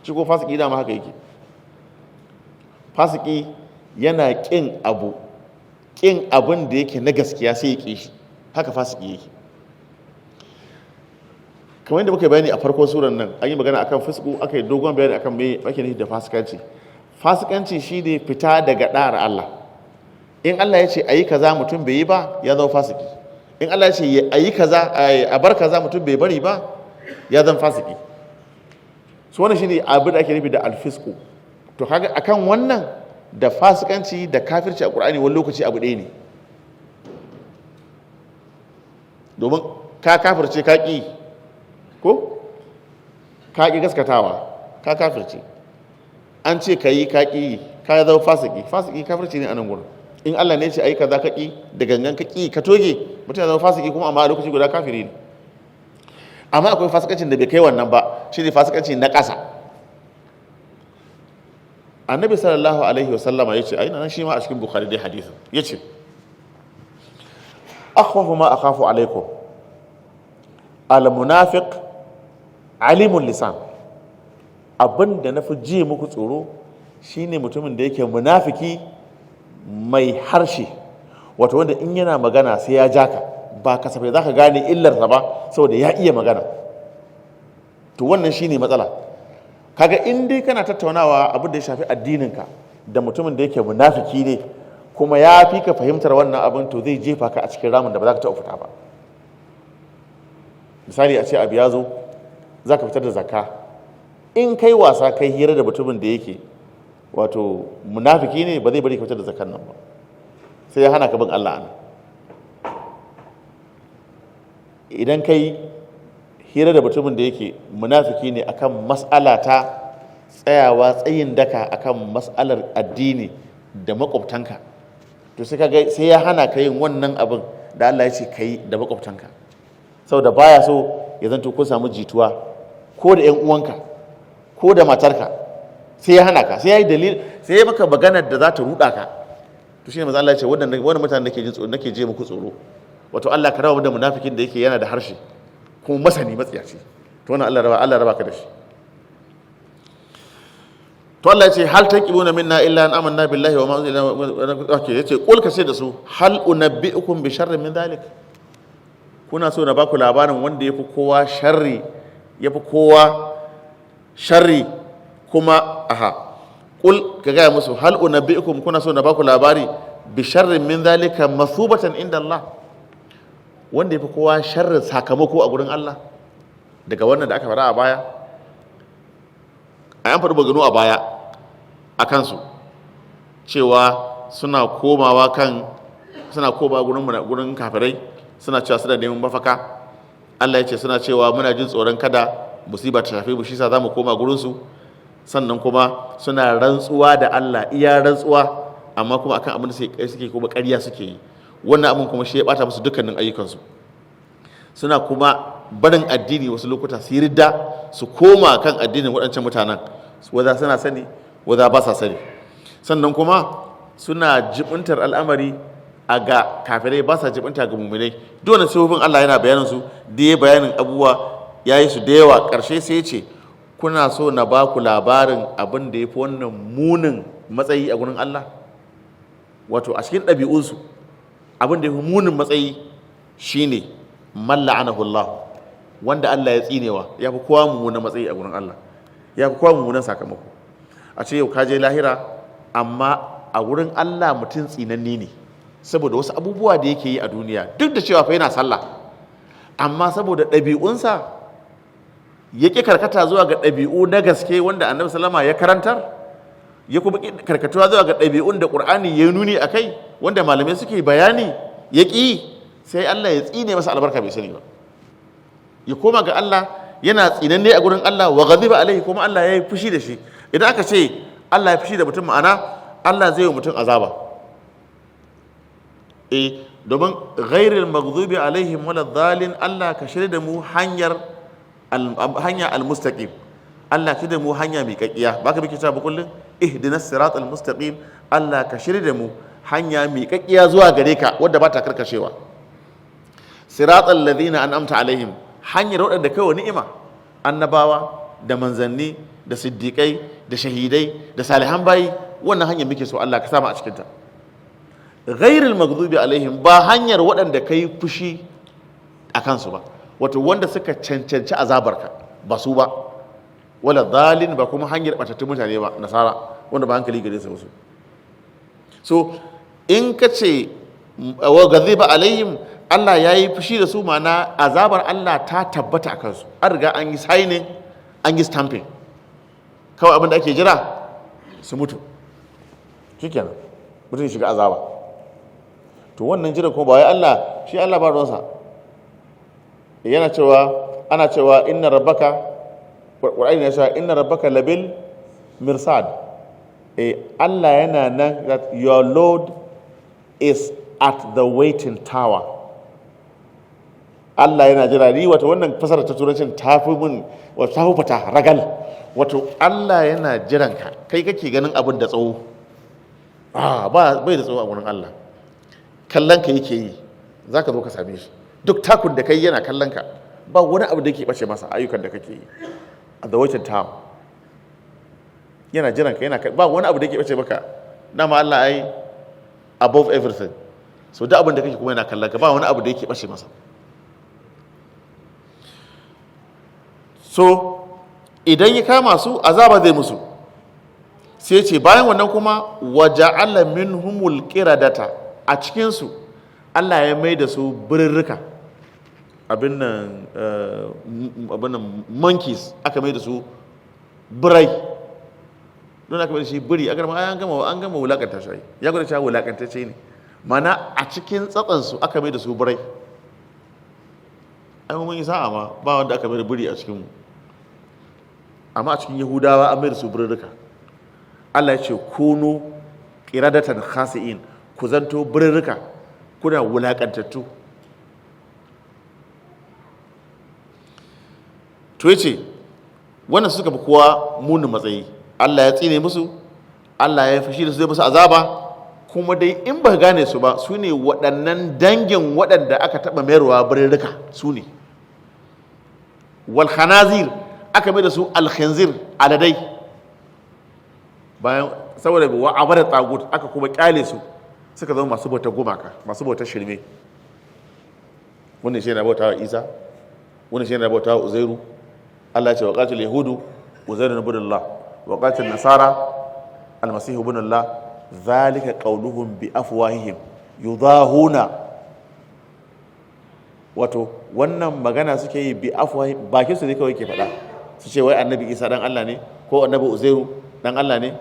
A: Shi ko fasiki dama haka yake, fasiki yana kin abu, kin abin da yake na gaskiya sai ya ƙi shi, haka fasiki yake. Kamar yadda muka bayani a farkon suran nan, an yi magana akan fisku, aka yi dogon bayani akan me ake nufi da fasikanci. Fasikanci shine fita daga da'ar Allah. In Allah ya ce ayi kaza mutum bai yi ba, ya zama fasiki. In Allah ya ce ayi kaza, a bar kaza, mutum bai bari ba, ya zama fasiki. So wannan shine abin da ake nufi da alfisku. To kaga akan wannan da fasikanci da kafirci a Qur'ani wani lokaci abu ɗaya ne, domin ka kafirce ka ƙi, ko ka ƙi gaskatawa, ka kafirce, an ce ka yi ka ƙi, ka zama fasiki. Fasiki kafirci ne a nan gurin. In Allah ne ce ayi kaza ka ƙi, da gangan ka ƙi, ka toge, mutum ya zama fasiki kuma, amma a lokaci guda kafiri ne. Amma akwai fasikancin da bai kai wannan ba, shine fasikanci na ƙasa. Annabi sallallahu alaihi wasallama yace, ai nan shi ma a cikin Bukhari dai hadisin yace, akhwafu ma akhafu alaikum al munafiq alimul lisan. Abinda nafi ji muku tsoro shine mutumin da yake munafiki mai harshe, wato wanda in yana magana sai ya jaka, ba kasafai zaka gane illarsa ba saboda ya iya magana. To wannan shine matsala. Kaga in dai kana tattaunawa abin da ya shafi addininka da mutumin da yake munafiki ne kuma ya fi ka fahimtar wannan abin, to zai jefa ka a cikin ramin da ba za ka taɓa fita ba. Misali a ce abu ya zo za ka fitar da zakka, in kai wasa kai hira da mutumin da yake wato munafiki ne, ba zai bari ka fitar da zakkan nan ba, sai ya hana ka bin Allah. Ana idan kai hira da mutumin da yake munafiki ne akan mas'ala ta tsayawa tsayin daka akan mas'alar addini da makwabtanka, to sai kaga sai ya hana ka yin wannan abin da Allah ya ce kai da makwabtanka, saboda baya so ya zanto ko samu jituwa ko da ƴan uwanka ko da matarka, sai ya hana ka, sai ya yi dalil, sai ya maka maganar da za ta ruɗa ka. To shine manzo Allah ya ce wannan mutanen nake jin tsoro, nake je muku tsoro, wato Allah ka raba mu da munafikin da yake yana da harshe kuma masani matsiyaci. To wannan Allah raba ka da shi. To Allah ya ce hal taqibuna minna illa an amanna billahi wa ma unzila. Okay, yace kul ka ce da su hal unabbiukum bi sharrin min dhalik. Kuna so na baku labarin wanda yafi kowa sharri, yafi kowa sharri kuma aha. Kul ka gaya musu hal unabbiukum, kuna so na baku labari bi sharrin min dhalika masubatan inda Allah, wanda yafi kowa sharrin sakamako a gurin Allah daga wannan da aka fara a baya. An faɗi maganu a baya a kansu cewa suna komawa kan suna koma gurin kafirai, suna cewa suna neman mafaka, Allah ya ce suna cewa muna jin tsoron kada musiba ta shafe mu, shi sa zamu koma gurin su. Sannan kuma suna rantsuwa da Allah, iya rantsuwa, amma kuma akan abin da suke kuma ƙarya suke yi. Wannan abin kuma shi ya bata musu dukkanin ayyukansu. Suna kuma barin addini wasu lokuta su yi ridda su koma kan addinin waɗancan mutanen, waza suna sani waza ba sa sani. Sannan kuma suna jibintar al'amari a ga kafirai, ba sa jibinta ga muminai. Dole sifofin Allah yana bayanin su da ya bayanin abubuwa ya yi su da yawa. Ƙarshe sai ya ce, kuna so na ba ku labarin abin da ya fi wannan munin matsayi a gurin Allah? Wato a cikin ɗabi'unsu abin da ya fi munin matsayi shine man la'anahu Allah, wanda Allah ya tsinewa, ya fi kowa mummunan matsayi a gurin Allah, ya fi kowa mummunan sakamako. A ce yau ka je lahira, amma a wurin Allah mutum tsinanni ne saboda wasu abubuwa da yake yi a duniya, duk da cewa fa yana sallah, amma saboda ɗabi'unsa ya ƙi karkata zuwa ga ɗabi'u na gaske wanda Annabi sallama ya karantar, ya kuma ƙi karkatuwa zuwa ga ɗabi'un da Ƙur'ani ya nuni a kai wanda malamai suke bayani, ya ƙi, sai Allah ya tsine masa albarka bai sani ba. Ya koma ga Allah yana tsinanne a gurin Allah, wa ghadiba alaihi, kuma Allah ya yi fushi da shi. Idan aka ce Allah ya fushi da mutum, ma'ana Allah zai yi mutum azaba. Domin ghairil maghdubi alaihim wala dhalin, Allah ka shirya da mu hanyar hanya almustaqim, Allah ka shirya da mu hanya mai kakkiya. Baka biki cewa kullun ihdinas siratal mustaqim, Allah ka shirya da mu hanya mai kakkiya zuwa gare ka wadda ba ta karkashewa. Siratal ladhina an'amta alaihim, hanyar waɗanda kai wa ni'ima, annabawa da manzanni da siddiƙai da shahidai da salihan bayi, wannan hanyar muke so Allah ka sama a cikinta. Ghairil maghdubi alaihim, ba hanyar waɗanda kai fushi a kansu ba, wato wanda suka cancanci azabarka ba su ba, wala dhalin, ba kuma hanyar batattun mutane ba, nasara wanda ba hankali gare su wasu. So in ka ce wa ghadiba alaihim, Allah ya yi fushi da su, ma'ana azabar Allah ta tabbata a kansu, an riga an yi signing, an yi stamping, kawai abin da ake jira su mutu, shikenan mutum ya shiga azaba. To wannan jira kuma ba wai Allah, shi Allah ba ruwansa. Yana cewa, ana cewa inna rabbaka, Qur'ani ya cewa inna rabbaka labil mirsad. Allah yana nan, that your Lord is at the waiting tower. Allah yana jira ni. Wato wannan fasara ta turancin ta fi mun, wato ta fi fita ragal. Wato Allah yana jiran ka, kai kake ganin abin da tsawo, ba bai da tsawo a gurin Allah. Kallon ka yake yi, zaka zo ka same shi. Duk takun da kai yana kallon ka, ba wani abu da yake bace masa ayyukan da kake yi. At the waiting tower yana jiran ka, yana ba wani abu da yake bace maka. Dama Allah ai above everything, so duk abin da kake kuma yana kallon ka, ba wani abu da yake bace masa. So idan ya kama su azaba zai musu. Sai ce bayan wannan kuma waja'ala minhumul qiradata, a cikin su Allah ya mai da su birrika, abin nan monkeys, aka mai da su birai. Don aka mai da shi biri, aka gama an gama an gama wulakanta shi, ya gwada cewa wulakantacce ne. Mana a cikin tsatsan su aka mai da su birai. Ai mun yi sa'a ma ba wanda aka mai da biri a cikin mu, amma a cikin Yahudawa an mai da su birrika. Allah ya ce kunu qiradatan khasi'in, ku zanto birrika kuna wulakantattu. To yace wannan suka fi kowa munin matsayi. Allah ya tsine musu, Allah ya fushi da su, zai musu azaba. Kuma dai in ba gane su ba, su ne waɗannan dangin waɗanda aka taɓa mayarwa birrika, su ne wal khanazir, aka mai da su al khinzir, aladai. Bayan saboda wa abada tagut, aka kuma kyale su suka zama masu bautar gumaka, masu bautar shirme. Wannan shi yana bauta wa Isa, wannan shi yana bauta wa Uzairu. Allah ya ce wa qatil yahudu Uzairu ibn Allah, wa qatil nasara almasih ibn Allah, zalika qawluhum bi afwahihim yudahuna. Wato wannan magana suke yi bi afwahihim, bakin su ne kawai ke faɗa, su ce wai annabi Isa dan Allah ne ko annabi Uzairu dan Allah ne.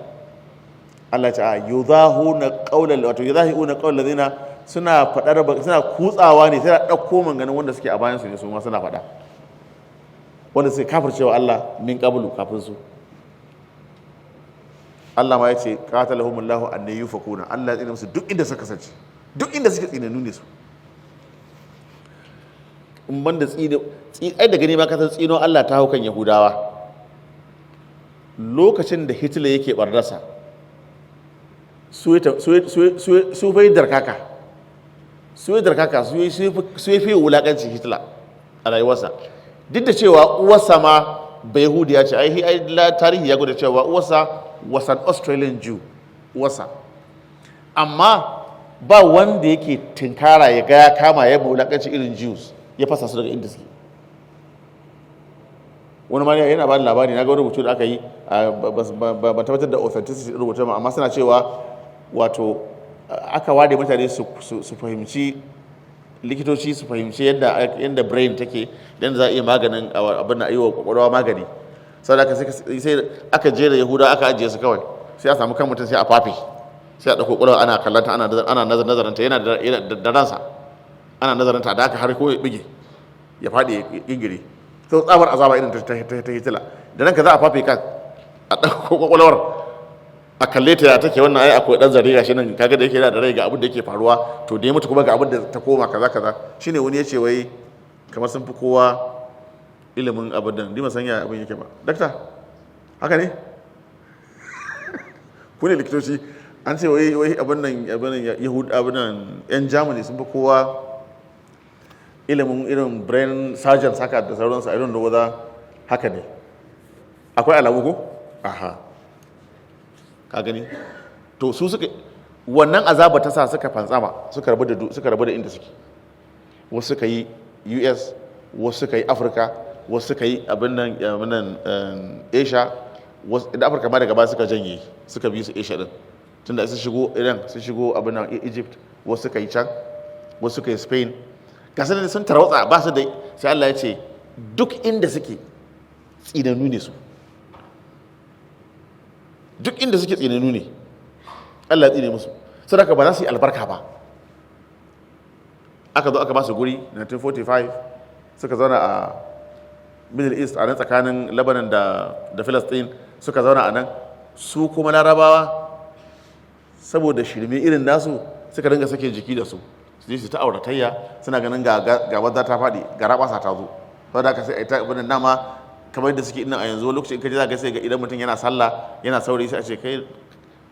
A: Allah ce a yudahuna qawlan, wato yudahuna qawlan ladina, suna faɗar, suna kutsawa ne, suna ɗauko maganganun wanda suke a bayan su ne, su ma suna faɗa. Wanda suka kafircewa Allah min qablu, kafin su. Allah ma ya ce qatalahumullahu anna yufakuna. Allah ya tsine musu duk inda suka kasance, duk inda suke tsinanu ne su. In banda tsine, ai da gani ma ka san tsino Allah ta hau kan Yahudawa. Lokacin da Hitler yake barnasa, su su fai darkaka, su yi darkaka, su yi fi wulakanci Hitler a rayuwarsa, duk da cewa uwarsa ma bai Yahudiya ce. Ai tarihi ya gwada cewa uwarsa was an Australian Jew, uwarsa. Amma ba wanda yake tinkara ya ga ya kama ya wulakanci irin Jews, ya fasa su daga inda suke. Wani ma yana ba da labari, na ga wani rubutu da aka yi, ba tabbatar da authenticity rubutu ba, amma suna cewa wato aka ware mutane su fahimci, likitoci su fahimci yadda brain take, yadda za a iya maganin abin da wa kwakwalwa magani. Saboda haka sai aka jera Yahuda, aka ajiye su kawai, sai a samu kan mutum, sai a fafe, sai a ɗauko kwakwalwa, ana kallanta, ana nazarinta, yana da ransa, ana nazarinta da haka har ko ya bige, ya faɗi, ya gingire. Sau tsabar azaba irin ta Hitler, da ranka za a fafe kan, a ɗauko kwakwalwar, a kalle ta ya take. Wannan ai akwai dan zare gashi nan, kaga da yake yana da rai, ga abin da yake faruwa, to da ya mutu kuma ga abin da ta koma, kaza kaza. Shine wani ya ce wai kamar sun fi kowa ilimin abin da ni ban ya abin yake ba. Dakta, haka ne? Ku ne likitoci. An ce wai abin nan Yahud, abin nan, yan Germany sun fi kowa ilimin irin brain surgeon haka da sauransu. I don't know whether haka ne. Akwai alamu ko? Aha, ka gani. To su suka wannan azaba ta sa suka fantsama, suka rabu da inda suke. Wasu suka yi US, wasu suka yi Afirka, wasu suka yi abin nan Asia. Wasu da Afirka ma daga baya suka janye, suka bi su Asia din, tunda sun shigo Iran, sun shigo abin nan Egypt, wasu suka yi can, wasu suka yi Spain. Ga sanin sun tarwatsa, ba su da. Sai Allah ya ce duk inda suke tsinanu ne su, duk inda suke tsinanu ne. Allah ya tsine musu, sadaka ba za su yi albarka ba. Aka zo aka ba su guri 1945, suka zauna a Middle East, a nan tsakanin Lebanon da Philistine suka zauna a nan. Su kuma Larabawa, saboda shirme irin nasu, suka dinga sake jiki da su, su je su ta auratayya, suna ganin ga wadda ta faɗi, ga rabasa ta zo. Saboda haka sai a yi ta abin nama kamar yadda suke ina a yanzu. Lokacin in ka je za ka sai ga idan mutum yana sallah, yana saurayi, sai a ce kai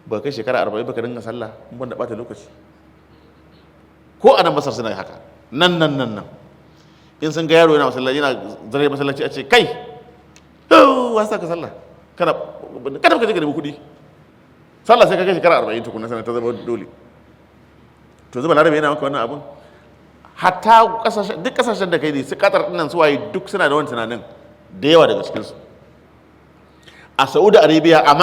A: ba kai shekara 40 ba ka dinga sallah, in ban da bata lokaci. Ko a nan Masar suna haka. Nan nan nan nan in sun ga yaro yana masallaci, yana zare masallaci, a ce kai, wasa ka sallah, kana kada ka je ka nemi kuɗi, sallah sai ka kai shekara 40 tukuna sannan ta zama dole. To zuba Larabe yana maka wannan abun. Hatta kasashen, duk kasashen da kai ne su Qatar dinnan, su waye, duk suna da wani tunanin, da yawa daga cikinsu. A Saudi Arabia, a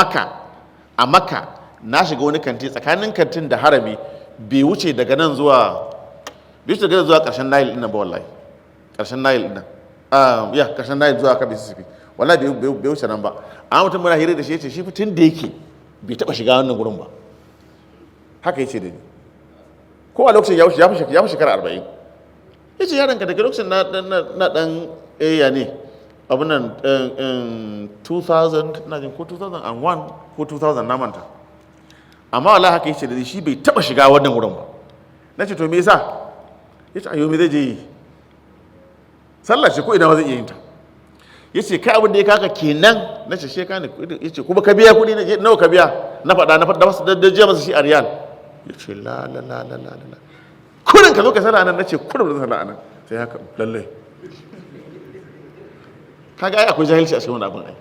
A: Makka na shiga wani kanti, tsakanin kantin da harami bai wuce daga nan zuwa ƙarshen Nile ɗin nan ba. Wallahi ƙarshen Nile ɗin nan, ya ƙarshen Nile zuwa kan Mississippi, wallahi bai wuce nan ba. Amma mutum muna hira da shi, ya ce shi tun da yake bai taɓa shiga wannan gurin ba. Haka ya ce da ni. Ko a lokacin ya wuce, ya fi shekara 40. Ya ce yaranka daga lokacin na ɗan ya ne abin nan, 2000 na jin, ko 2001 ko 2000, na manta. Amma wallahi haka yace da shi, bai taba shiga wannan wurin ba. Na ce to me yasa? Yace ayo, me zai je yi? Sallah ce, ko ina ma zai iya yin ta. Yace kai, abin da ya kaka kenan. Na ce sheka ne. Yace kuma ka biya kuɗi? Na nawa ka biya? Na faɗa masa da jiya masa shi a riyal. Yace la la la la la la, kurin ka zo ka sallah nan. Na ce kurin zan sallah nan. Sai haka lalle kaga ai akwai jahilci a cikin wannan abin. Ai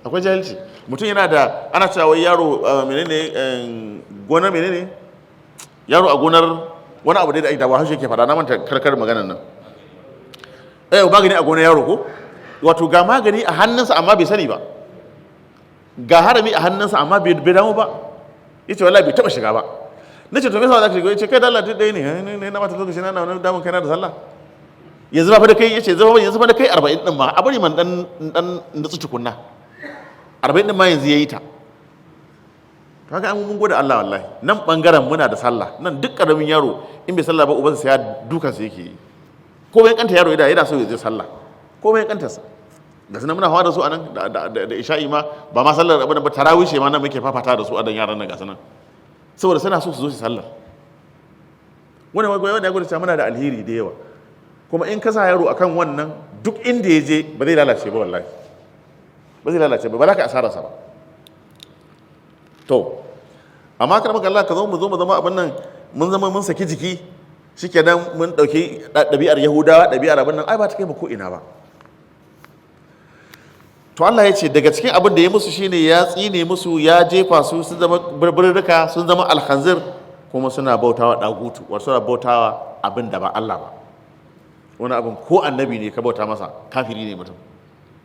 A: akwai jahilci. Mutum yana da, ana cewa wai yaro menene, gonar menene, yaro a gonar wani abu dai da da Bahaushe yake faɗa, na manta karkar maganar nan. Magani a gonar yaro ko? Wato ga magani a hannunsa amma bai sani ba, ga harami a hannunsa amma bai damu ba. Yace wallahi bai taba shiga ba. Nace to me yasa za ka shiga? Yace kai da Allah, duk ɗaya ne, na mata lokaci na na damun kaina da sallah yanzu ba fa da kai. Yace yanzu fa da kai 40 din ma, a bari man dan nutsu tukunna. 40 din ma yanzu yayi ta. To haka an mun gode Allah wallahi. Nan bangaren muna da sallah. Nan duk karamin yaro in bai sallah ba, ubansa ya dukan sa yake yi. Ko bai kanta yaro yana so ya je sallah, ko bai kanta sa. Ga sunan muna hawa da su a nan da isha'i ma, ba ma sallar abin ba, tarawih ce ma nan muke fafata da su a dan yaran nan, ga sunan, saboda suna so su zo su sallar. Wani wanda ya gwada cewa muna da alheri da yawa. Kuma in ka sa yaro akan wannan, duk inda ya je ba zai lalace ba, wallahi ba zai lalace ba, ba za ka asararsa ba. To amma kar maka Allah ka zo mu zo mu zama abin nan, mun zama mun saki jiki, shikenan mun dauki ɗabi'ar Yahudawa, ɗabi'ar abin nan, ai ba ta kai mu ko ina ba. To Allah ya ce daga cikin abin da ya musu shine ya tsine musu, ya jefa su sun zama birbirrika, sun zama alkhanzir, kuma suna bautawa dagutu, wato suna bautawa abin da ba Allah ba. Wani abin ko annabi ne ka bauta masa, kafiri ne mutum,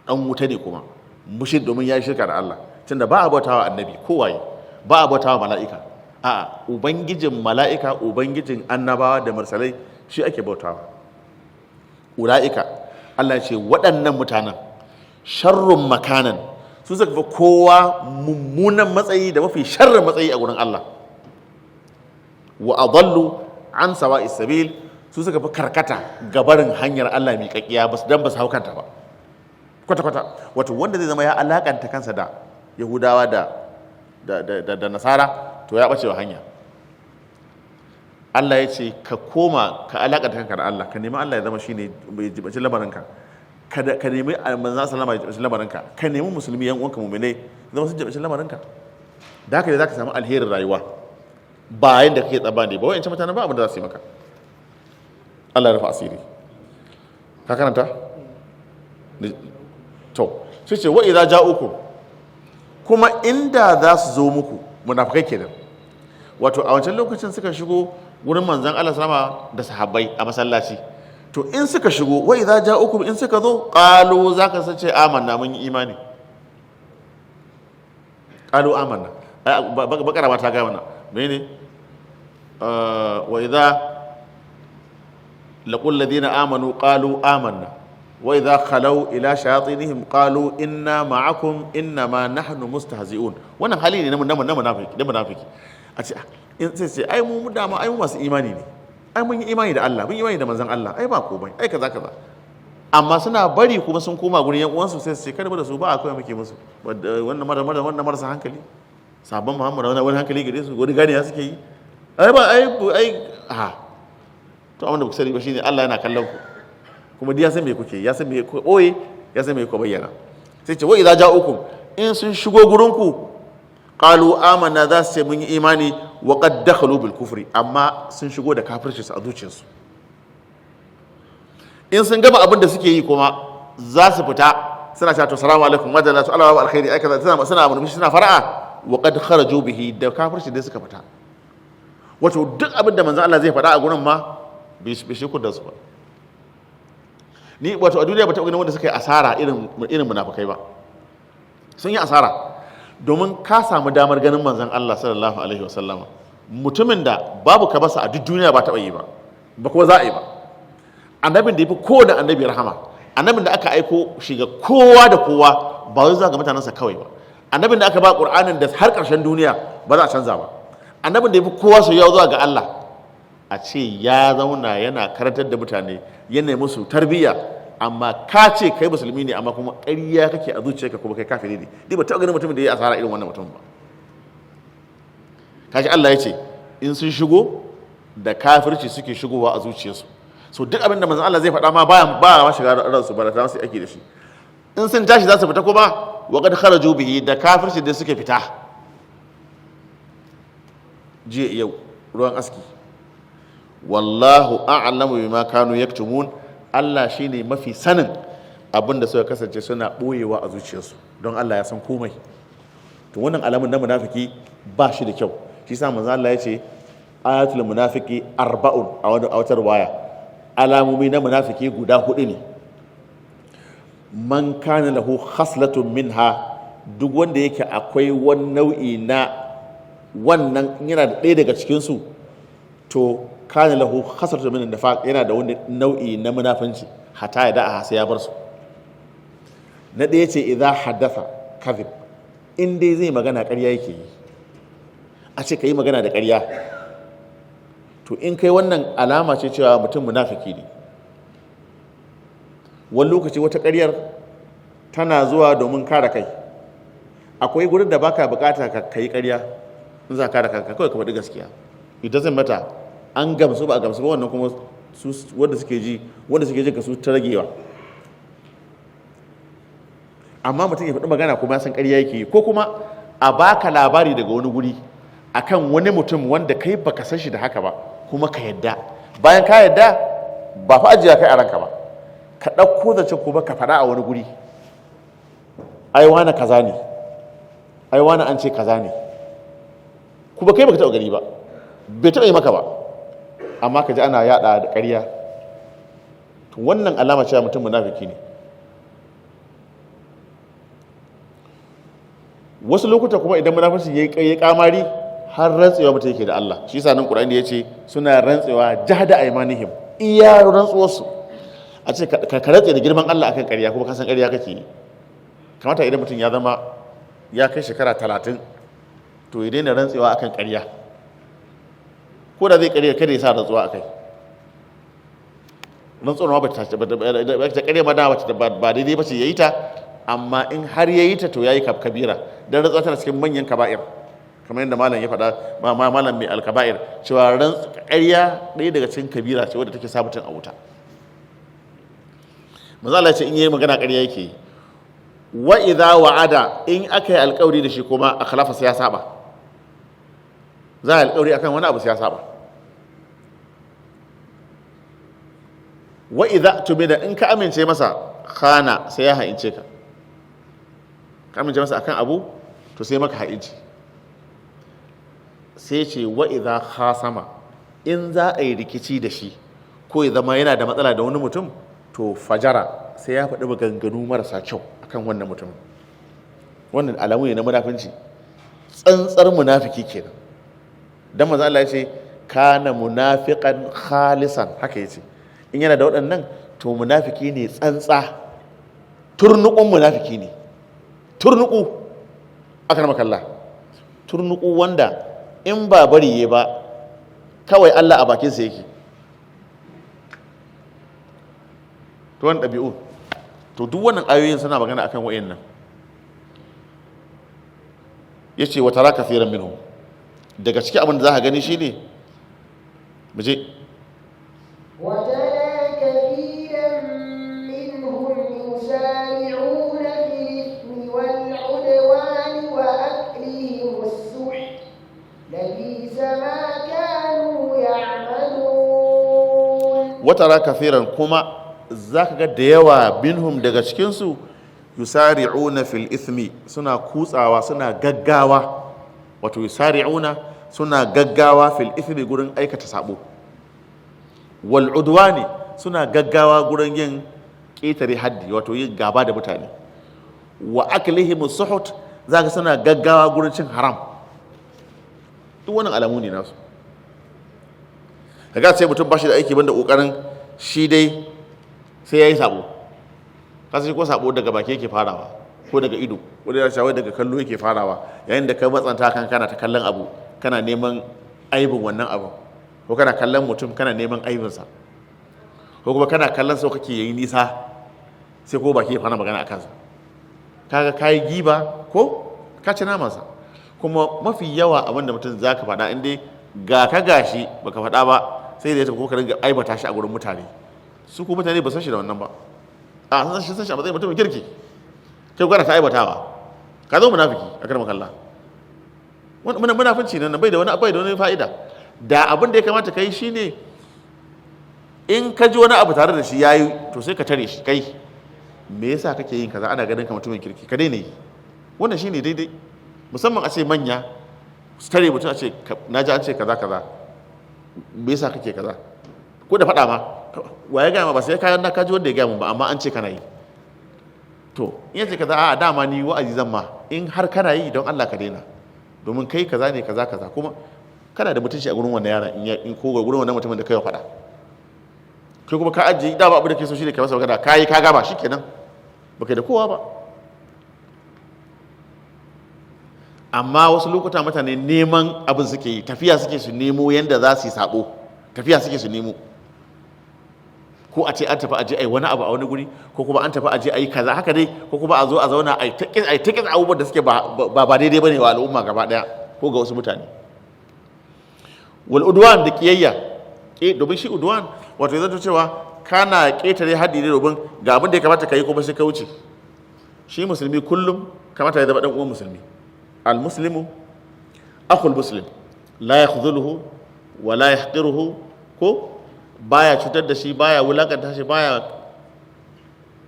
A: dan wuta ne kuma mushrik, domin ya yi shirka da Allah, tunda ba a bautawa annabi ko waye, ba a bautawa mala'ika. A'a, ubangijin mala'ika, ubangijin annabawa da mursalai, shi ake bautawa. Ula'ika, Allah ya ce waɗannan mutanen sharrun makanan, su suka fi kowa mummunan matsayi da mafi sharrin matsayi a gurin Allah. Wa adallu an sawa'is sabil, su suka fi karkata ga barin hanyar Allah miƙaƙƙiya, ba su dan ba su hau kanta ba kwata kwata. Wato wanda zai zama ya alakanta kansa da Yahudawa da Nasara, to ya ɓace wa hanya. Allah ya ce ka koma ka alakanta kanka da Allah, ka nemi Allah ya zama shine mai jibanci lamarinka, kada ka nemi manzon sallama ya jibanci lamarinka, ka nemi musulmi yan uwanka mu'minai zama sun jibanci lamarinka. Da haka ne zaka samu alherin rayuwa, ba yanda kake tsammani ba. Wa'ancan mutanen ba abin da za su yi maka. Allah ya rufa asiri. Ka karanta to sai ce wa idza ja'ukum, kuma inda za su zo muku, munafikai kenan. Wato a wancan lokacin suka shigo wurin manzon Allah sallama da sahabbai a masallaci. To in suka shigo, wa idza ja'ukum, in suka zo, qalu, zaka sace amanna, mun yi imani. Qalu amanna. Ai bakara ma ta ga mana menene? Wa idza laqul ladina amanu qalu amanna wa idza khalaw ila shayatinihim qalu inna ma'akum innama nahnu mustahzi'un. Wannan hali ne na munafiki, na munafiki. A ce in sai ce ai mu dama ai mu masu imani ne, ai mun yi imani da Allah, mun yi imani da manzon Allah, ai ba komai, ai kaza kaza. Amma suna bari kuma sun koma gurin yan uwansu, sai su ce kada da su ba akwai muke musu wannan mara mara wannan marasa hankali, sabon Muhammad, wannan wani hankali gare su, wani gane ya suke yi, ai ba ai ai ha. To abin da ku sani ba shine Allah yana kallon ku, kuma duk ya san me kuke, ya san me ku boye, ya san me ku bayyana. Sai ce wa idza ja'ukum, in sun shigo gurin ku, qalu amanna, za su ce mun yi imani, wa qad dakhalu bil kufri, amma sun shigo da kafirci su a zuciyarsu. In sun gama abin da suke yi kuma za su fita, suna cewa to salamu alaikum, madalla, to Allah wa alkhairi, ai kaza, suna murmushi, suna fara'a. Wa qad kharaju bihi, da kafirci dai suka fita. Wato duk abin da manzon Allah zai faɗa a gurin ma bai shi da su ba. Ni wato a duniya ba taɓa ganin wanda suka yi asara irin munafukai ba. Sun yi asara, domin ka samu damar ganin manzon Allah sallallahu alaihi wasallama, mutumin da babu ka basa a duk duniya, ba taɓa yi ba, ba kuma za a yi ba, annabin da ya fi kowane annabi rahama, annabin da aka aiko shi ga kowa da kowa, ba wai zuwa ga mutanensa kawai ba, annabin da aka ba Qur'anin da har ƙarshen duniya ba za a canza ba, annabin da ya fi kowa soyayya zuwa ga Allah, a ce ya zauna yana karantar da mutane, yana musu tarbiyya, amma ka ce kai musulmi ne, amma kuma ƙarya kake a zuciyarka, kuma kai kafiri ne. Dai ba taɓa ganin mutumin da ya asara irin wannan mutum ba. Kaji Allah ya ce in sun shigo da kafirci suke shigowa a zuciyarsu. So duk abin da manzon Allah zai faɗa ma baya ba ma shiga ransu, ba da su ake da shi. In sun tashi za su fita kuma, wa qad kharaju bihi, da kafirci da suke fita. Jiya yau ruwan aski. Wallahu a'lamu bima kanu yaktumun, Allah shine mafi sanin abin da suka kasance suna boyewa a zuciyarsu, don Allah ya san komai. To wannan alamun na munafiki ba shi da kyau. Shi sa manzo Allah ya ce ayatul munafiki arba'un, a wata riwaya alamomi na munafiki guda hudu ne. Man kana lahu khaslatun minha, duk wanda yake akwai wani nau'i na wannan, yana da ɗaya daga cikin su, to kana lahu khaslatun min nifaq, yana da wani nau'i na munafinci, hatta ya da'a, sai ya bar su. Na ɗaya ce idza haddatha kadhib, in dai zai magana ƙarya yake yi. A ce ka yi magana da ƙarya, to in kai wannan alama ce cewa mutum munafiki ne. Wani lokaci wata ƙaryar Tana zuwa domin kare kai. Akwai gurin da baka bukata ka kai ƙarya. In za ka kare kanka, kawai ka faɗi gaskiya. It doesn't matter an gamsu ba a gamsu ba, wannan kuma su wanda suke ji ka su ta ragewa. Amma mutum ya faɗi magana kuma ya san ƙarya yake yi, ko kuma a baka labari daga wani guri akan wani mutum wanda kai baka san shi da haka ba, kuma ka yadda. Bayan ka yadda, ba fa ajiya kai a ranka ba, ka ɗauko zancen kuma ka faɗa a wani guri: "Ai wani kaza ne, ai wani an ce kaza ne." Kuma kai baka taɓa gani ba, bai taɓa yi maka ba, amma ka ji ana yaɗa da ƙarya. To, wannan alama cewa mutum munafiki ne. Wasu lokuta kuma idan munafiki ya yi kamari, har rantsewa mutum yake da Allah. Shi yasa nan Qur'ani ya ce suna rantsewa jahda aymanihim, iya rantsuwarsu. A ce ka rantse da girman Allah akan ƙarya, kuma ka san ƙarya kake yi. Kamata idan mutum ya zama ya kai shekara 30, to ya daina rantsewa akan ƙarya. Ko da zai ƙarya, kada ya sa rantsuwa akai. Rantsuwar ma ba ta ƙarya ma da ba daidai ba ce ya yi ta, amma in har ya yi ta, to ya yi kabira, don rantsuwa tana cikin manyan kaba'ir, kamar yadda malam ya faɗa, malam mai alkaba'ir, cewa ƙarya ɗaya daga cikin kabira ce wadda take sa mutum a wuta. Manzo Allah ce in yayi magana, ƙarya yake yi. Wa idza wa'ada, in aka yi alƙawari da shi kuma, akhlafa, sai ya saba. Za a yi alƙawari akan wani abu, sai ya saba. Wa idza tumina, in ka amince masa, khana, sai ya ha'ince ka. Ka amince masa akan abu, to sai maka ha'inci. Sai ce wa idza khasama, in za a yi rikici da shi ko ya zama yana da matsala da wani mutum, to fajara, sai ya faɗi maganganu marasa kyau akan wannan mutum. Wannan alamu ne na munafunci. Tsantsar munafiki kenan. Dan manzo Allah ya ce kana munafiqan khalisan, haka yace. In yana da waɗannan, to munafiki ne tsantsa, turnukun munafiki ne. Turnuku aka nama kalla, turnuku wanda in ba bari ya ba, kawai Allah a bakinsa yake. To, wani ɗabi'u, to duk wannan ayoyin suna magana akan wa'annan. Yace wa tara kathiran minhum, daga cikin abin da za ka gani shine mu je.
B: وترى كثيرا منهم يسارعون في الإثم والعدوان وأكلهم السحت، لبئس ما كانوا يعملون.
A: Watara kafiran, kuma za ka ga da yawa, minhum, daga cikinsu, yusari'una fil ithmi, suna kutsawa, suna gaggawa, wato yusari'una, suna gaggawa, fil ithmi, gurin aikata sabo, wal udwani, suna gaggawa gurin yin ƙetare haddi, wato yin gaba da mutane, wa aklihim suhut, za ka suna gaggawa gurin cin haram. Duk wannan alamu ne nasu. Kaga sai mutum bashi da aiki banda kokarin shi dai sai yayi sabo. Kasan ko sabo daga baki yake farawa ko daga ido, ko da shawai daga kallo yake farawa. Yayin da ka matsanta kan kana ta kallon abu, kana neman aibin wannan abu, ko kana kallon mutum, kana neman aibinsa, ko kuma kana kallon sau kake yayi nisa, sai ko baki ya fara magana a kansa, kaga kayi giba ko ka ci namansa. Kuma mafi yawa abin da mutum zaka faɗa, in dai ga ka gashi baka faɗa ba, sai da ya tafi ko ka ringa aibata shi a gurin mutane. Su ko mutane ba san shi da wannan ba, a san shi a matsayin mutumin kirki. Kai gwada ta aibatawa, ka zo munafiki a karama kalla. Wannan munafunci nan bai da wani fa'ida. Da abin da ya kamata kai shine, in ka ji wani abu tare da shi yayi, to sai ka tare shi: "Kai, me yasa kake yin kaza? Ana ganin ka mutumin kirki, ka daina yi." Wannan shine daidai. Musamman a ce manya su tare mutum, a ce: "Na ji an ce kaza kaza, me yasa kake kaza?" Ko da faɗa ma: "Wa ya gaya ma? Ba sai kayan na kaji wanda ya gaya mun ba, amma an ce kana yi." To, in yace kaza, a dama ni wa'azi zan ma, in har kana yi, don Allah ka daina, domin kai kaza ne, kaza kaza, kuma kana da mutunci a gurin wannan yaron in ko gurin wannan mutumin da kai wa faɗa. Kai kuma ka ajiye dama abu da ke so shi ne ka masa magana, ka yi, ka gama, shikenan, baka da kowa ba. Amma wasu lokuta mutane neman abin suke yi, tafiya suke su nemo yadda za su yi sabo, tafiya suke su nemo. Ko a ce an tafi aje ai wani abu a wani guri, ko kuma an tafi aje ai kaza haka dai, ko kuma a zo a zauna ai ta ai ta abubuwan da suke ba daidai bane wa al'umma gaba daya ko ga wasu mutane. Wal udwan, da kiyayya, domin shi udwan wato ya zanto cewa kana ketare haddi ne, domin ga abin da ya kamata ka yi kuma sai ka wuce. Shi musulmi kullum kamata ya zama dan uwan musulmi. Al muslimu akhul muslim, la yakhdhuluhu wa la yahqiruhu, ko baya cutar da shi, baya wulakanta shi, baya.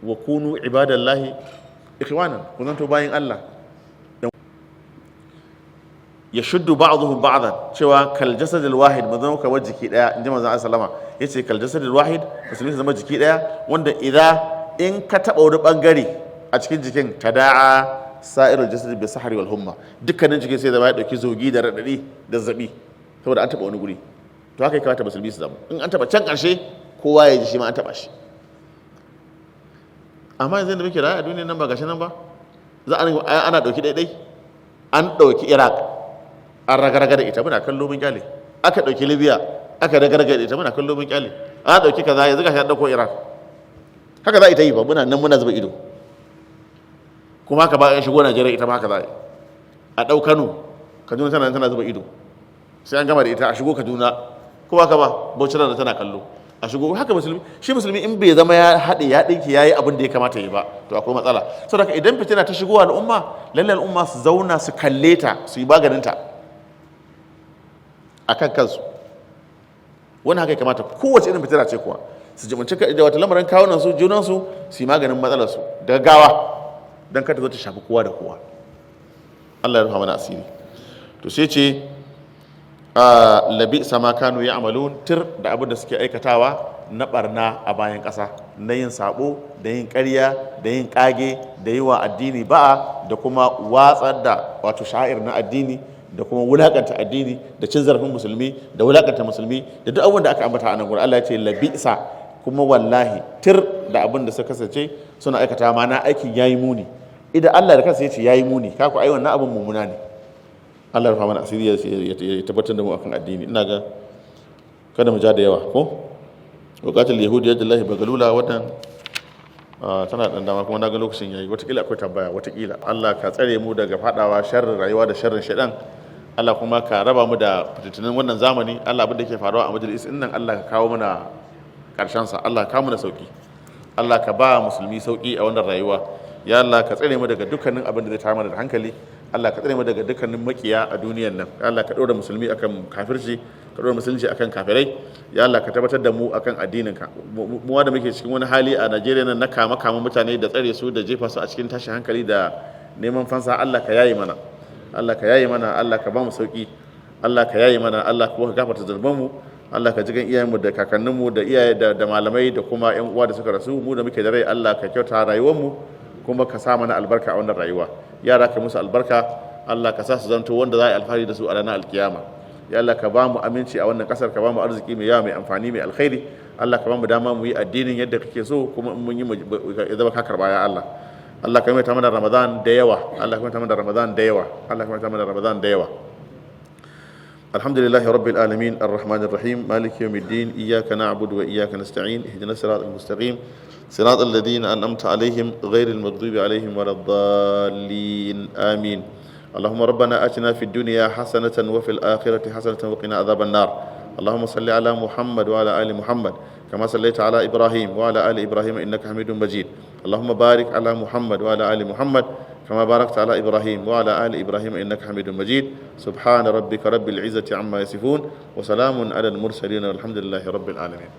A: Wa kunu ibadallahi ikhwanan, ku zanto bayin Allah. Ya shuddu ba'dhum ba'dan, cewa kal jasadil wahid, mu zama kamar jiki daya, inji manzon Allah sallama yace kal jasadil wahid, musulmi su zama jiki daya, wanda idan in ka taba wani bangare a cikin jikin, tada'a sa'irul jasad bi sahri wal humma, dukkanin jikin sai zama ya dauki zogi da radadi da zazzabi saboda an taba wani guri. To haka ya kamata musulmi su zama, in an taba can karshe kowa ya ji shi ma an taba shi. Amma yanzu da muke rayu a duniyar nan ba gashi nan ba, za a ana dauki daidai, an dauki Iraq an ragarraga da ita, muna kallo mun kyale. Aka dauki Libya aka ragarraga da ita, muna kallo mun kyale. An dauki kaza, yanzu gashi an dauko Iran. Haka za a ita yi ba, muna nan muna zuba ido. Kuma haka ba an shigo Najeriya, ita ma haka za a yi. A dau Kano, Kaduna tana tana zuba ido, sai an gama da ita a shigo Kaduna. Ko haka ba, Bauchi tana tana kallo a shigo. Haka musulmi, shi musulmi in bai zama ya haɗe ya ɗinki ya yi abin da ya kamata yi ba, to akwai matsala. Saboda idan fitina ta shigo al'umma, lalle al'umma su zauna su kalle ta, su yi maganinta a kan kansu. Wani haka ya kamata kowace irin fitina ce kuwa su jibinci da wata lamarin kawunan su, junan su, su yi maganin matsalar su da gaggawa don kada zo ta shafi kowa da kowa. Allah ya rufa mana asiri. To sai ce labi sama kanu ya amalun, tir da abin da suke aikatawa na barna a bayan ƙasa, na yin sabo da yin ƙarya da yin ƙage da yi wa addini ba'a da kuma watsar da wato sha'ir na addini da kuma wulakanta addini da cin zarafin musulmi da wulakanta musulmi da duk abin da aka ambata a nan gurin. Allah ya ce labisa, kuma wallahi tir da abin da suka kasance suna aikata, ma na aikin yayi muni. Idan Allah da kansa ya ce yayi muni, ka ku ai wannan abin mummuna ne. Allah ya rufa mana asiri, ya tabbatar da mu akan addini. Ina ga kada mu ja da yawa ko bukatar yahudi yadullahi bagalula, wannan tana dan dama, kuma na ga lokacin yayi, watakila akwai tambaya, watakila. Allah ka tsare mu daga fadawa sharrin rayuwa da sharrin shaidan. Allah kuma ka raba mu da fitintunin wannan zamani. Allah, abin da ke faruwa a majalis din nan, Allah ka kawo mana karshen sa. Allah ka kawo mana sauki. Allah ka ba musulmi sauki a wannan rayuwa. Ya Allah, ka tsare mu daga dukkanin abin da zai tayar mana da hankali. Allah ka tsare mu daga dukkanin makiya a duniyar nan. Ya Allah, ka ɗora musulmi akan kafirci, ka ɗora musulunci akan kafirai. Ya Allah, ka tabbatar da mu akan addinin ka. Mu wanda muke cikin wani hali a Najeriya nan na kama kama mutane da tsare su da jefa su a cikin tashin hankali da neman fansa, Allah ka yaye mana. Allah ka yaye mana. Allah ka ba mu sauki. Allah ka yaye mana. Allah kuma ka gafarta zunubanmu. Allah ka jigan iyayenmu da kakanninmu da iyaye da malamai da kuma yan uwa da suka rasu. Mu da muke da rai, Allah ka kyauta rayuwarmu kuma ka sa mana albarka a wannan rayuwa. Yara ka musu albarka. Allah ka sa su zanto wanda za a yi alfahari da su a ranar alkiyama. Ya Allah, ka ba mu aminci a wannan kasar, ka ba mu arziki mai yawa, mai amfani, mai alkhairi. Allah ka ba mu dama mu yi addinin yadda kake so, kuma in mun yi ya zama ka karba. Ya Allah, Allah ka maimaita mana Ramadan da yawa. Allah ka maimaita mana Ramadan da yawa. Allah ka maimaita mana Ramadan da yawa. الحمد لله رب العالمين، الرحمن الرحيم، مالك يوم الدين، إياك نعبد وإياك نستعين، اهدنا الصراط المستقيم، صراط الذين أنعمت عليهم غير المغضوب عليهم ولا الضالين، آمين. اللهم ربنا آتنا في الدنيا حسنة وفي الآخرة حسنة وقنا عذاب النار. اللهم صل على محمد وعلى آل محمد كما صليت على إبراهيم وعلى آل إبراهيم إنك حميد مجيد. اللهم بارك على محمد وعلى آل محمد كما باركت على إبراهيم وعلى آل إبراهيم إنك حميد مجيد. سبحان ربك رب العزة عما يصفون، وسلام على المرسلين، والحمد لله رب العالمين.